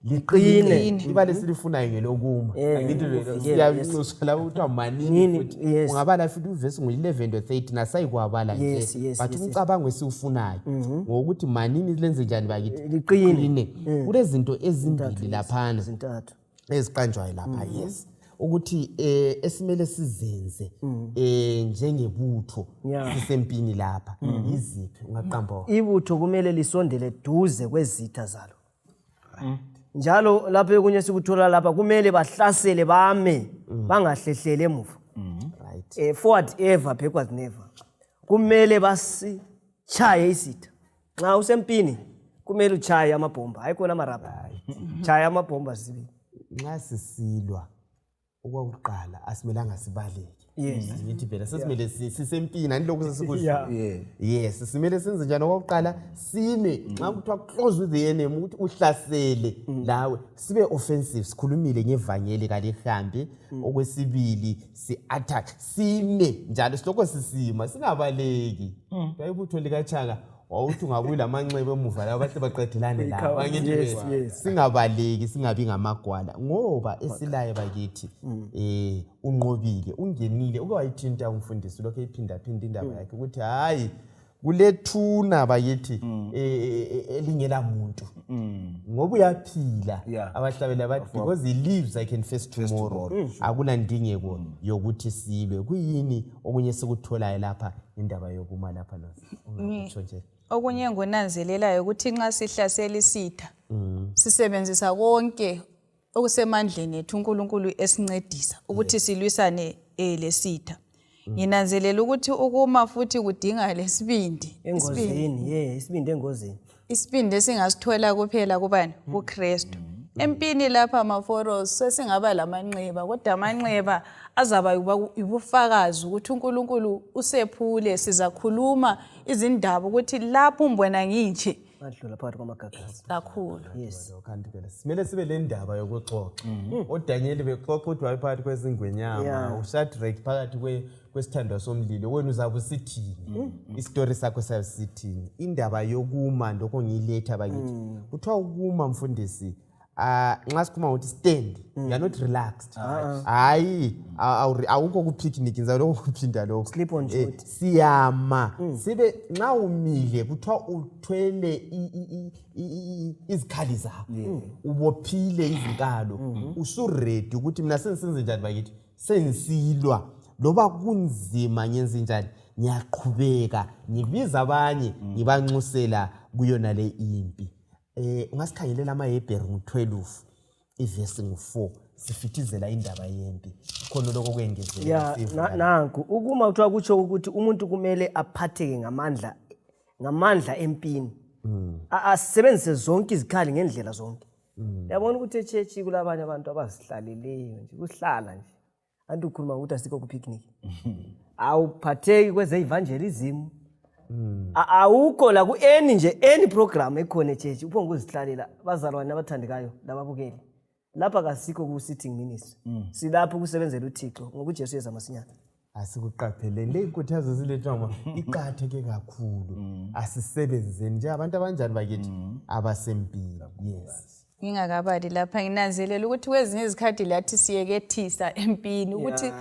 Liqine. Ibala esilifunayo ngelokuma. Angithi vele siyanxuswa lapho kuthiwa manini futhi. Ungabala futhi uvesi ngu-11 to 13 asayikwabala nje. But umcabango esiwufunayo ngokuthi manini lenze njani bakithi? Liqine. Kulezinto ezimbili laphana. Zintathu. Eziqanjwayo lapha, yes. Ukuthi esimele sizenze njengebutho sisempini lapha yiziphi ungaqamba? Ibutho kumele lisondele duze kwezitha zalo. Njalo lapho ekunye sikuthola lapha kumele bahlasele bame, bangahlehlele emuva. Forward ever, backward never. Kumele basichaye isitha. Nxa usempini kumele uchaye amabhomba, hayi khona amarabha. Chaya amabhomba sibili. Nxa sisilwa okwakuqala asimelanga sibaleke. Ngithi phela sesimele sisempini, anilokhu sesikusho. Yes, simele senze njani? Okwakuqala sime nxa kuthiwa close with the enemy, ukuthi uhlasele lawe, sibe offensive. Sikhulumile ngevangeli kalihambi. Okwesibili si-attack, sime njalo, silokho sisima, singabaleki. Ibutho likaTshaka wawuthi ungabuyi lamanxeba emuva labo bahle baqedelane labo. Angithi phela, singabaleki, singabi ngamagwala, ngoba esilaye bakithi unqobile, ungenile. Uke wayithinta umfundisi lokhu eyiphindaphinda indaba yakhe ukuthi hayi, kulethuna bakithi elingela muntu ngoba uyaphila. Abahlabela bathi, "Because he lives, I can face tomorrow." Akula ndingeko yokuthi silwe. Kuyini okunye esikutholayo lapha, indaba yokuma lapha ungakutsho nje? Okunye engunanzelelayo ukuthi nxa sihlasela isitha sisebenzisa konke okusemandleni ethu, uNkulunkulu esincedisa ukuthi silwisane lesitha. Nginanzelela ukuthi ukuma futhi kudinga lesibindi. Isibindi. Engozini, yeah, isibindi engozini. Isibindi esingasithola kuphela kubani? KuKristu. Empini lapha maforos sesingaba lamanxeba, kodwa amanxeba azaba yibufakazi ukuthi uNkulunkulu usephule. Sizakhuluma izindaba ukuthi lapho umbona nginje Badlula phakathi kwamagagasi. Kakhulu. Kanti phela simele sibe le ndaba yokuxoxa. ODanyeli bexoxa ukuthi wayephakathi kwezingwenyama, uShadrach phakathi kwesithandwa somlilo. Wena uzabe usithini? Isitori sakho sabe sithini? Indaba yokuma lokho ngiyiletha bakithi. Kuthiwa ukuma, mfundisi, nxa sikhuluma ngokuthi stand, you are not relaxed. Hayi, awukho ku-picnic, ngizalokhu kuphinda lokho. Sleep on duty. Siyama sibe nxa umile kuthiwa uthwele izikhali zakho, ubophile izinkalo, usu-ready ukuthi mina sengisenze njani bakithi, sengisilwa loba kunzima, ngenze njani, ngiyaqhubeka ngibiza abanye, ngibanxusela kuyona le impi. Ungasikhangelela amaHebheru ngu-12, ivesi ngu-4, sifithizela indaba yempi khona lokho kwengezelela. Sivula. Nanku ukuma kuthiwa kutsho ukuthi umuntu kumele aphatheke ngamandla empini, asebenzise zonke izikhali ngendlela zonke. Uyabona ukuthi echechi kulabanye abantu abazihlaleleyo nje, kuhlala nje. Anti ukhuluma ngokuthi asikho ku-picnic, awuphatheki kweze-evangelism, awukho la ku-any nje, any program ekhona echechi, uphonge ukuzihlalela. Bazalwane abathandekayo lababukeli, lapha kasikho ku-sitting ministry, silapho ukusebenzela uThixo ngoba uJesu yeza masinyane. Asikuqapheleni le inkuthazo zilethwa ngoba iqakatheke kakhulu. Asisebenzeni njengabantu abanjani bakithi? Abasempini, yes. Ngingakabali lapha, nginanzelela ukuthi kwezinye izikhathi lathi siyekethisa empini, ukuthi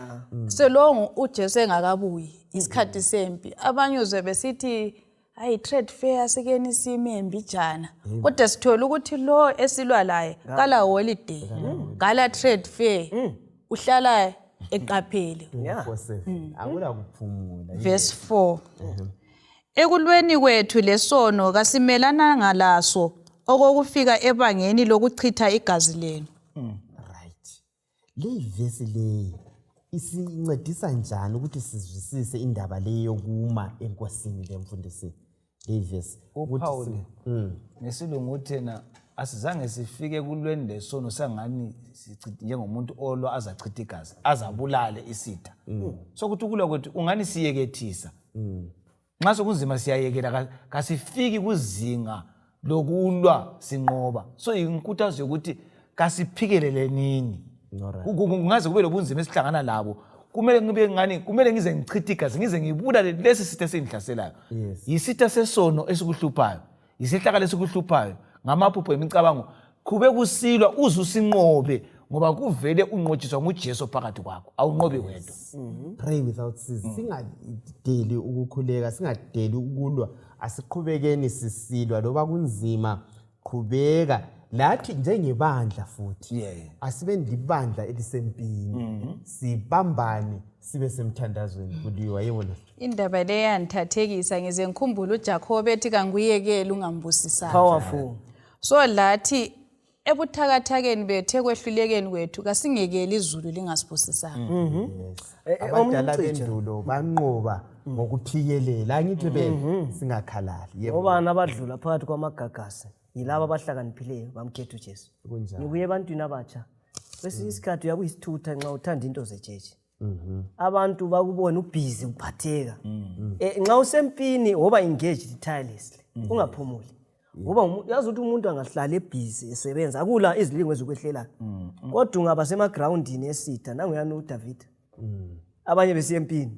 solongu uJesu engakabuyi, isikhathi sempi, abanye uzwe besithi hayi, trade fair, sikeni sime mbijana, kodwa sithola ukuthi lo esilwa laye kala holiday, kala trade fair, uhlala eqaphele. 24/7, akula kuphumula. Verse 4: Ekulweni kwethu lesono kasimelananga laso okokufika ebangeni lokuchitha igazi lenu. Right, leyi vesi leyi isincedisa njani ukuthi sizwisise indaba leyi yokuma enkosini le, mfundisi, leyi vesi? Ukuthi uPaul ngesilungu uthena asizange sifike kulweni lesono sangani njengomuntu olwa azachitha igazi, azabulale isitha. Sokuthi ukulwa kwethu ungani siyekethisa nxa sokunzima, siyayekela, kasifiki kuzinga lokulwa sinqoba. So inkuthazo yokuthi kasiphikelele nini. Kungaze kube lobunzima esihlangana labo, kumele ngibe ngani, kumele ngize ngichithe igazi, ngize ngibulale lesi sitha esingihlaselayo. Yisitha sesono esikuhluphayo, yisehlakalo esikuhluphayo ngamaphupho, imicabango. Qhube kusilwa uze usinqobe, ngoba kuvele unqotshiswa nguJesu phakathi kwakho, awunqobi wedwa. Pray without ceasing. Singadeli ukukhuleka, singadeli ukulwa, asiqhubekeni sisilwa loba kunzima. Qhubeka. Lathi njengebandla futhi Yeah. asibeni libandla elisempini, sibambane, sibe semthandazweni kuliwa, yebona. Indaba le yandithathekisa, ngize ngikhumbule uJakobe ethi kanguyekeli ungambusisanga. Powerful. So lathi ebuthakathakeni bethu, ekwehlulekeni kwethu, kasingekeli izulu lingasibusisanga. Omunye Abadala umcijo. bendulo banqoba ngokuphikelela, angithi bena singakhalali, yebo. Obani abadlula phakathi kwamagagasi? Yilaba abahlakaniphileyo bamkhetha uJesu. Kunjalo. Ngibuye ebantwini abatsha. Kwesinye isikhathi uyabe uyisithutha nxa uthanda into zetsheshi. Abantu bakubona ubhizi, uphatheka. Nxa usempini woba engaged tirelessly, ungaphumuli. Ngoba uyazi ukuthi umuntu angahlala ebhizi esebenza, akula izilingo ezikwehlelayo. Kodwa ungaba semagrawundini esitha, nanguyani uDavida. Abanye besiya empini.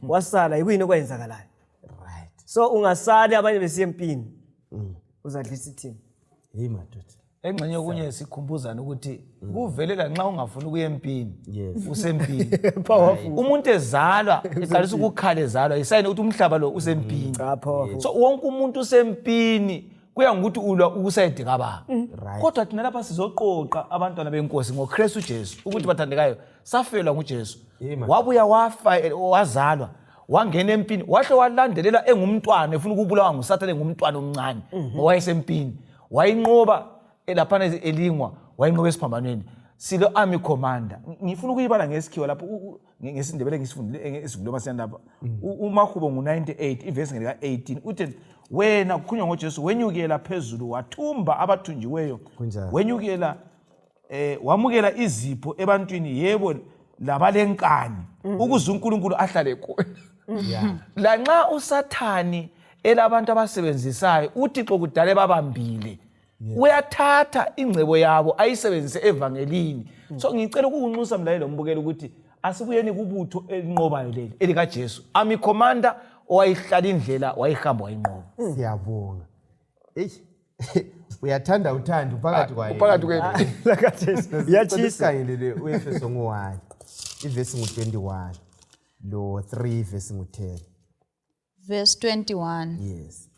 Wasala, yikuyini okwayenzakalayo? So ungasali abanye besiya empini. Uzadlisa ithini? Hey madoda. Engxenye okunye sikhumbuzana ukuthi kuvelela nxa ungafuni ukuya empini, usempini. Powerful. Umuntu ezalwa eqalisa ukukhala ezalwa, isayini ukuthi umhlaba lo usempini. Ah, powerful. So wonke umuntu usempini, kuya ngokuthi ulwa ukusayidi kababa. Kodwa thina lapha sizoqoqa abantwana benkosi ngoKristu Jesu ukuthi bathandekayo, safelwa nguJesu, wabuya wafa, wazalwa, wangena empini, wahle walandelela engumntwana efuna ukubulawa nguSathane, engumntwana omncane ngowayesempini, wayinqoba laphana elingwa, wayinqoba esiphambanweni. Silo army commander. Ngifuna ukuyibala ngesikhiwa lapho, ngesiNdebele ngisifundile esivule masiyana lapha. UMahubo ngu-98 ivesi ngelika-18 uthi wena, kukhulunywa ngoJesu, wenyukela phezulu wathumba abathunjiweyo. Kunjalo. Wenyukela, wamukela izipho ebantwini, yebo, labalenkani, ukuze uNkulunkulu ahlale khona. Lanxa uSathani elabantu abasebenzisayo, uThixo kudala babambile, uyathatha ingcebo yabo ayisebenzise evangelini. So ngicela ukukunxusa mlaleli lombukeli ukuthi asibuyeni kubutho elinqobayo leli elikaJesu, army commander owayihlala indlela, wayihamba, wayinqoba. Siyabonga. Eish. Uyathanda uthando phakathi kwayo. Phakathi kwethu. Iyatshisa. Sikhangelele uEfeso ngo-1 ivesi ngu-21 lo 3 vesi ngu-10. Verse 21. Yes.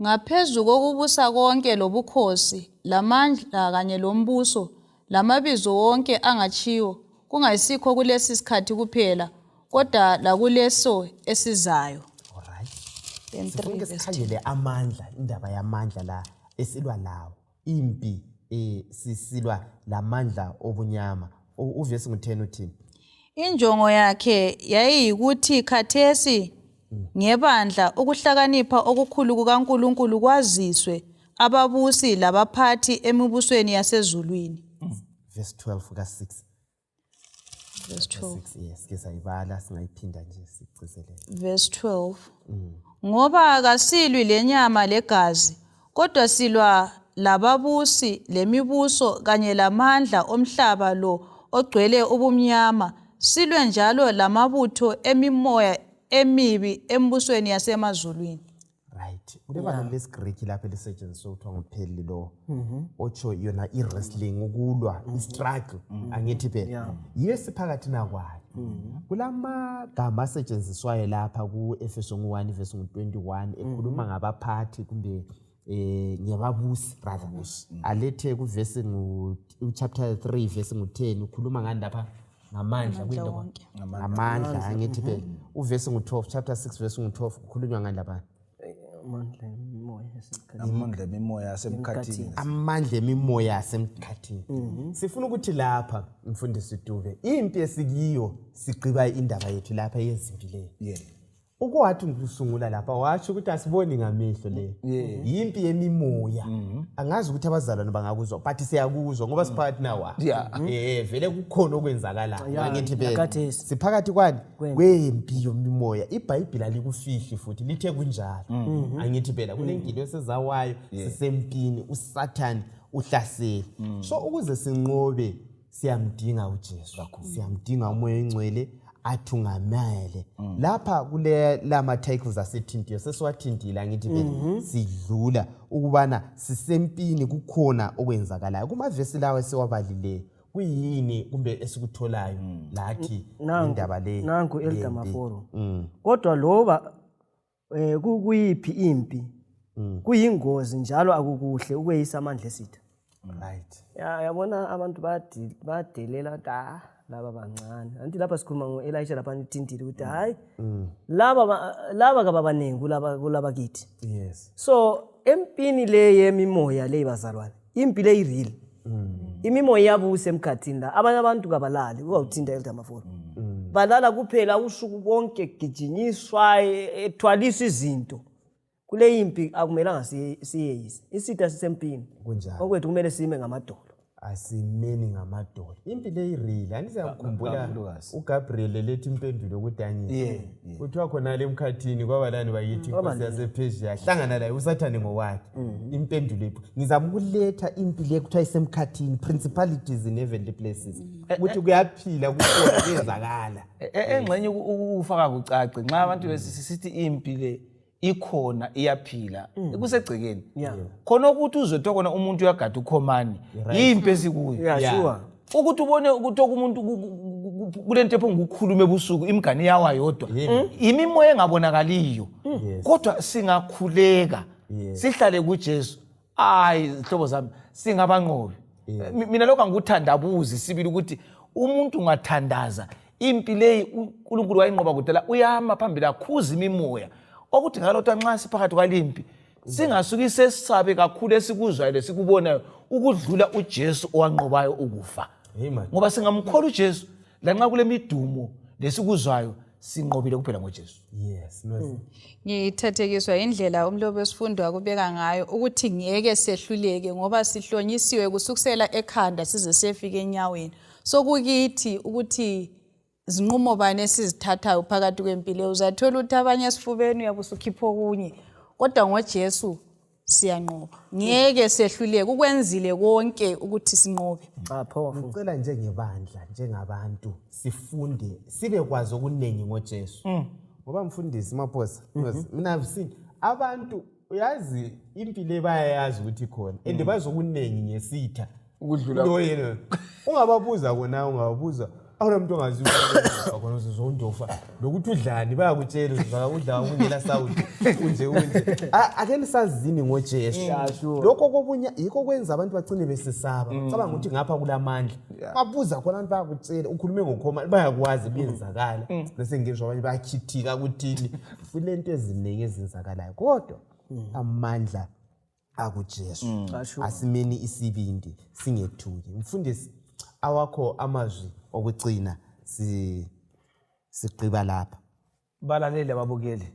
Ngaphezu kokubusa konke lobukhosi, lamandla kanye lombuso, lamabizo wonke angatshiwo, kungayisikho kulesi sikhathi kuphela, kodwa lakuleso esizayo. Alright. Then Sifuna 3 ke verse sikhangele amandla, indaba yamandla la esilwa lawo. Impi sisilwa lamandla obunyama. Uvesi ngu-10 uthini? Injongo yakhe yayiyikuthi khathesi ngebandla ukuhlakanipha okukhulu kukaNkulunkulu kwaziswe ababusi labaphathi emibusweni yasezulwini. Verse 12 ka-6. Verse 12. 6, yes, ke sayibala, singayiphinda nje sigcizelele. Verse 12. Ngoba kasilwi lenyama legazi, kodwa silwa lababusi lemibuso kanye lamandla omhlaba lo ogcwele ubumnyama, silwe njalo lamabutho emimoya emibi embusweni yasemazulwini. Right, kulebala lesiGreki lapho elisetshenziswa kuthiwa ngupheli lo otsho yona i-wrestling, ukulwa, i-struggle, angithi phela yiyo esiphakathi nakwayo. Kulamagama asetshenziswayo lapha ku-Efeso ngu-1 verse ngu-21 ekhuluma ngabaphathi kumbe ngebabusi rather, alethe kuvesi ngu chapter 3 verse ngu-10 ukhuluma ngani lapha? Ngamandla, kuyinto wonke. ngamandla, angithi phela uvesi ngu-12, chapter 6 verse ngu-12 kukhulunywa ngani lapha? Amandla emimoya yasemkhathini. Amandla emimoya yasemkhathini. Amandla emimoya yasemkhathini. Sifuna ukuthi lapha mfundisi Dube, impi esikiyo, sigqiba indaba yethu lapha yezimpi leyo. Ukwathi ngikusungula lapha washo ukuthi asiboni ngamehlo le, yimpi yemimoya. Angazi ukuthi abazalwane bangakuzwa, but siyakuzwa ngoba siphakathi nawa. Vele kukhona okwenzakalayo, angithi phela Nakhathesi. Siphakathi kwani? Kwempi yomimoya. IBhayibhili alikufihli futhi, lithe kunjalo, angithi phela kulengilosi ezawayo, sisempini, uSathane uhlasele. So ukuze sinqobe siyamdinga uJesu, siyamdinga uMoya oNgcwele athungamele. Lapha kule lama titles asethintiwe, sesiwathintile, angithi phela sidlula ukubana sisempini, kukhona okwenzakalayo kumavesi lawo esiwabalileyo. Kuyini kumbe esikutholayo lathi indaba le Nanku Elder lempi? Maforo. Kodwa loba kukuyiphi impi Kuyingozi njalo akukuhle ukweyisa amandla esitha. Right. Ya, yabona abantu bayadelela bathi ah laba bancane. Anti lapha sikhuluma ngo-Elisha lapha nithintile ukuthi hayi laba kababaningi kulaba kithi. Yes. So empini le yemimoya le bazalwane, impi le i-real. Imimoya iyabusa emkhathini la. Abanye abantu kabalali, uyawuthinta Elder Mafolo. Balala kuphela usuku bonke, gijinyiswa, ethwaliswa izinto. Kule impi akumelanga siyeyise. Isitha sisempini. Kunjalo. Okwethu kumele sime ngamadolo. Asimeni ngamadolo. Impi le i-real. Angisiyakukhumbula Kakhulukazi. uGabriel lethi impendulo kuDaniel. Yeah, Kuthiwa khona le emkhathini kwabalani bakithi inkosi yasePersia hlangana laye uSathane ngokwakhe. Impendulo iphi? Ngizama ukuletha impi le kuthiwa isemkhathini, principalities in heavenly places. Ukuthi kuyaphila kukhona kuyenzakala. Engxenye ukufaka kucace nxa abantu besithi impi le ikhona iyaphila kusegcekeni. Khona ukuthi uzothiwa khona umuntu uyagada ukhomani, yimpi esikuyo. Yeah, sure. Ukuthi ubone ukuthi umuntu kulento epho ngukukhuluma ebusuku imigani yawa yodwa. Imimoya engabonakaliyo. Kodwa singakhuleka sihlale kuJesu. Hayi zihlobo zami singabanqobi. Mina lokho angikuthandabuzi sibili ukuthi umuntu ungathandaza impi leyi uNkulunkulu wayinqoba kudala, uyama phambili akhuze imimoya. Okuthi ngalokho nxa siphakathi kwalimpi singasuki sesabe kakhulu esikuzwayo lesikubonayo ukudlula uJesu owanqobayo ukufa. Hey man. Ngoba singamkhola uJesu lanxa kule midumo lesikuzwayo sinqobile kuphela ngoJesu. Yes. No. Ngithathekiswa indlela umlobi wesifundo akubeka ngayo ukuthi ngeke sehluleke ngoba sihlonyisiwe kusukisela ekhanda size siyefika enyaweni. So kukithi ukuthi zinqumo bani esizithathayo phakathi kwempilo. Uzathola ukuthi abanye esifubeni uyabe usukhipha okunye, kodwa ngoJesu siyanqoba. Ngeke sehluleke, ukwenzile konke ukuthi sinqobe. Ah, powerful. Ngicela njengebandla, njengabantu sifunde sibe kwazi okuningi ngoJesu. Ngoba mfundisi Maphosa, mina I've seen abantu uyazi impi le bayayazi ukuthi ikhona and bazi okuningi ngesitha Ukudlula- lo yena. Ungababuza kona, ungababuza awuna muntu ongaziyo khona uzondofa lokuthi udlani bayakutshela uzozwa udla kungela sawuthi unje unje. Ake nisazini ngoJesu. Sure. Lokho kokunye yikho kwenza abantu bagcine besesaba, cabanga ukuthi ngapha kulamandla. Babuza khona abantu bayakutshela ukhulume ngokhoma bayakwazi kuyenzakala. Bese ngizwa abanye bayakhithika kuthini kulento eziningi ezenzakalayo, kodwa amandla akuJesu. Asimeni isibindi singethuki. Mfundisi, awakho amazwi okugcina sigqiba lapha. Balaleli ababukeli,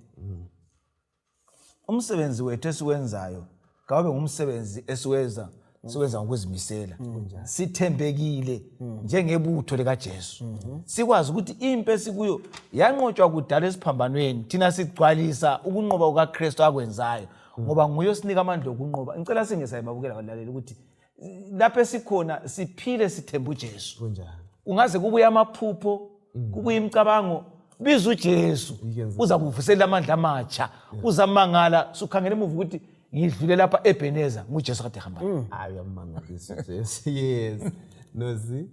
umsebenzi wethu esiwenzayo kawube ngumsebenzi esiwenza ngokuzimisela, sithembekile njengebutho likaJesu, sikwazi ukuthi impi esikuyo yanqotshwa kudala esiphambanweni, thina sigcwalisa ukunqoba kukaKristu akwenzayo, ngoba nguye osinika amandla okunqoba. Ngicela singesayi babukela balaleli ukuthi lapho esikhona siphile sithemba uJesu. Kunjalo. Kungaze kubuye amaphupho, kubuye imicabango, biza uJesu, uza kuvuselela amandla amatsha, uzamangala sukhangela emuva ukuthi ngidlule lapha eBeneza nguJesu kade ehamba. Hayi uyamangalisa Jesu. Yes. Nozi.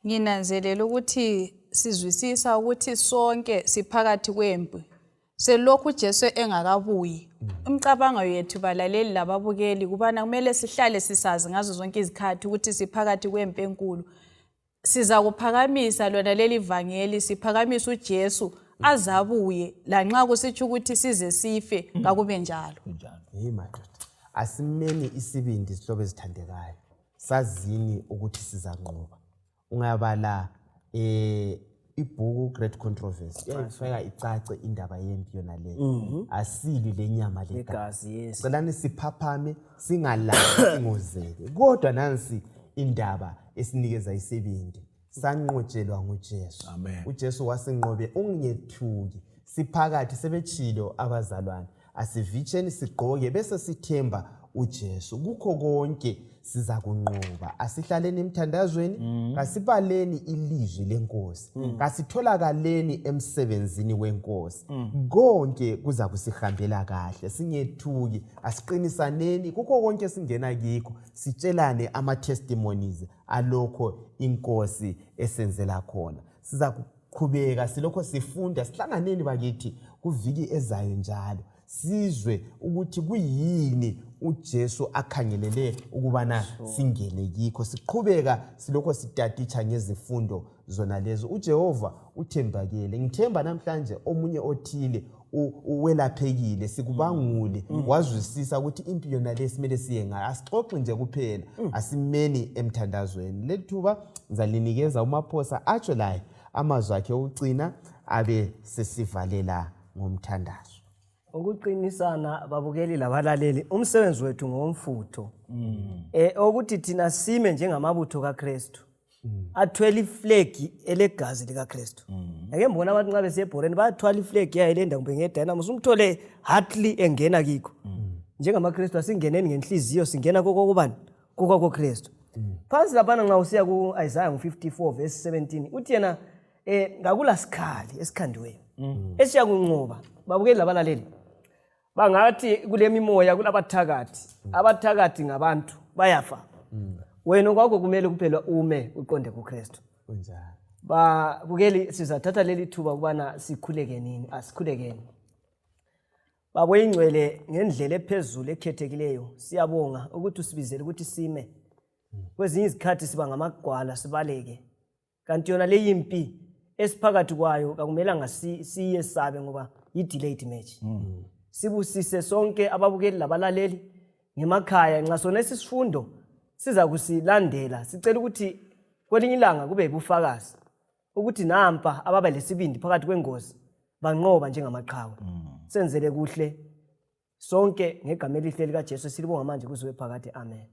Nginanzelela ukuthi sizwisisa ukuthi sonke siphakathi kwempi. Selokhu uJesu engakabuyi. Imicabango yethu balaleli lababukeli kubana kumele sihlale sisazi ngazo zonke izikhathi ukuthi siphakathi kwempi enkulu. Siza kuphakamisa lona leli vangeli, siphakamisa uJesu azabuye lanxa kusitsho ukuthi size sife kakube njalo. Hey madoda, asimeni isibindi sihlobo ezithandekayo, sazini ukuthi sizanqoba. Ungabala ibhuku Great Controversy, iyayifaka icace indaba yempi yona leyo. Asilwi lenyama legazi. Yes. Celani siphaphame singalali singozeke. Kodwa nansi indaba esinikeza isibindi, sanqotshelwa nguJesu. Amen. uJesu wasinqobe, ungethuki. Siphakathi sebetshilo abazalwane, asivitsheni sigqoke bese sithemba uJesu. Kukho konke siza kunqoba. Asihlaleni emthandazweni, kasibaleni ilizwi lenkosi, kasitholakaleni emsebenzini wenkosi. Konke kuza kusihambela kahle, singethuki, asiqinisaneni kukho konke singena kikho, sitshelane ama testimonies alokho inkosi esenzela khona. Siza kuqhubeka silokho sifunda, sihlanganeni bakithi kuviki ezayo njalo. Sizwe ukuthi kuyini uJesu akhangelele ukubana singene kikho. Siqhubeka silokho sitatitsha ngezifundo zona lezo. UJehova uthembakele. Ngithemba namhlanje omunye othile uwelaphekile, sikubangule, wazwisisa ukuthi impi yona le simele siye ngayo. Asixoxi nje kuphela, asimeni emthandazweni. Leli thuba ngizalinikeza uMaphosa atsho laye amazwi akhe okucina, abe sesivalela ngomthandazo. Ukuqinisana, babukeli labalaleli, umsebenzi wethu ngowomfutho, ukuthi thina sime njengamabutho kaKristu athwele iflegi elegazi likaKristu. Ake mbona abantu nxa besiya ebhoreni bayathwala iflegi yayilenda kumbe ngedynamo, sumthole heartily engena kikho. NjengamaKristu asingeneni ngenhliziyo, singena kokokubani? KokwakoKristu. Phansi laphana nxa usiya ku-Isaya ngu-54 verse 17, uthi yena ngakula sikhali esikhandiweyo esiyakunqoba. Babukeli labalaleli, bangathi kule mimoya kulabathakathi, abathakathi ngabantu bayafa. Wena kwakho kumele kuphela ume uqonde kuKristu. Kunjalo. Babukeli, sizathatha leli thuba ukubana sikhuleke nini. Asikhulekeni. Baba oyingcwele, ngendlela ephezulu ekhethekileyo, siyabonga ukuthi usibizele ukuthi sime. Kwezinye izikhathi siba ngamagwala sibaleke, kanti yona leyi mpi esiphakathi kwayo kakumelanga siyesabe ngoba yi-delayed match. Sibusise sonke ababukeli labalaleli ngemakhaya. Nxa sona esisifundo siza kusilandela, sicela ukuthi kwelinye ilanga kube yibufakazi ukuthi nampa ababa lesibindi phakathi kwengozi banqoba njengamaqhawe. Senzele kuhle sonke ngegama elihle likaJesu, silibonga manje kuze phakade. Amen.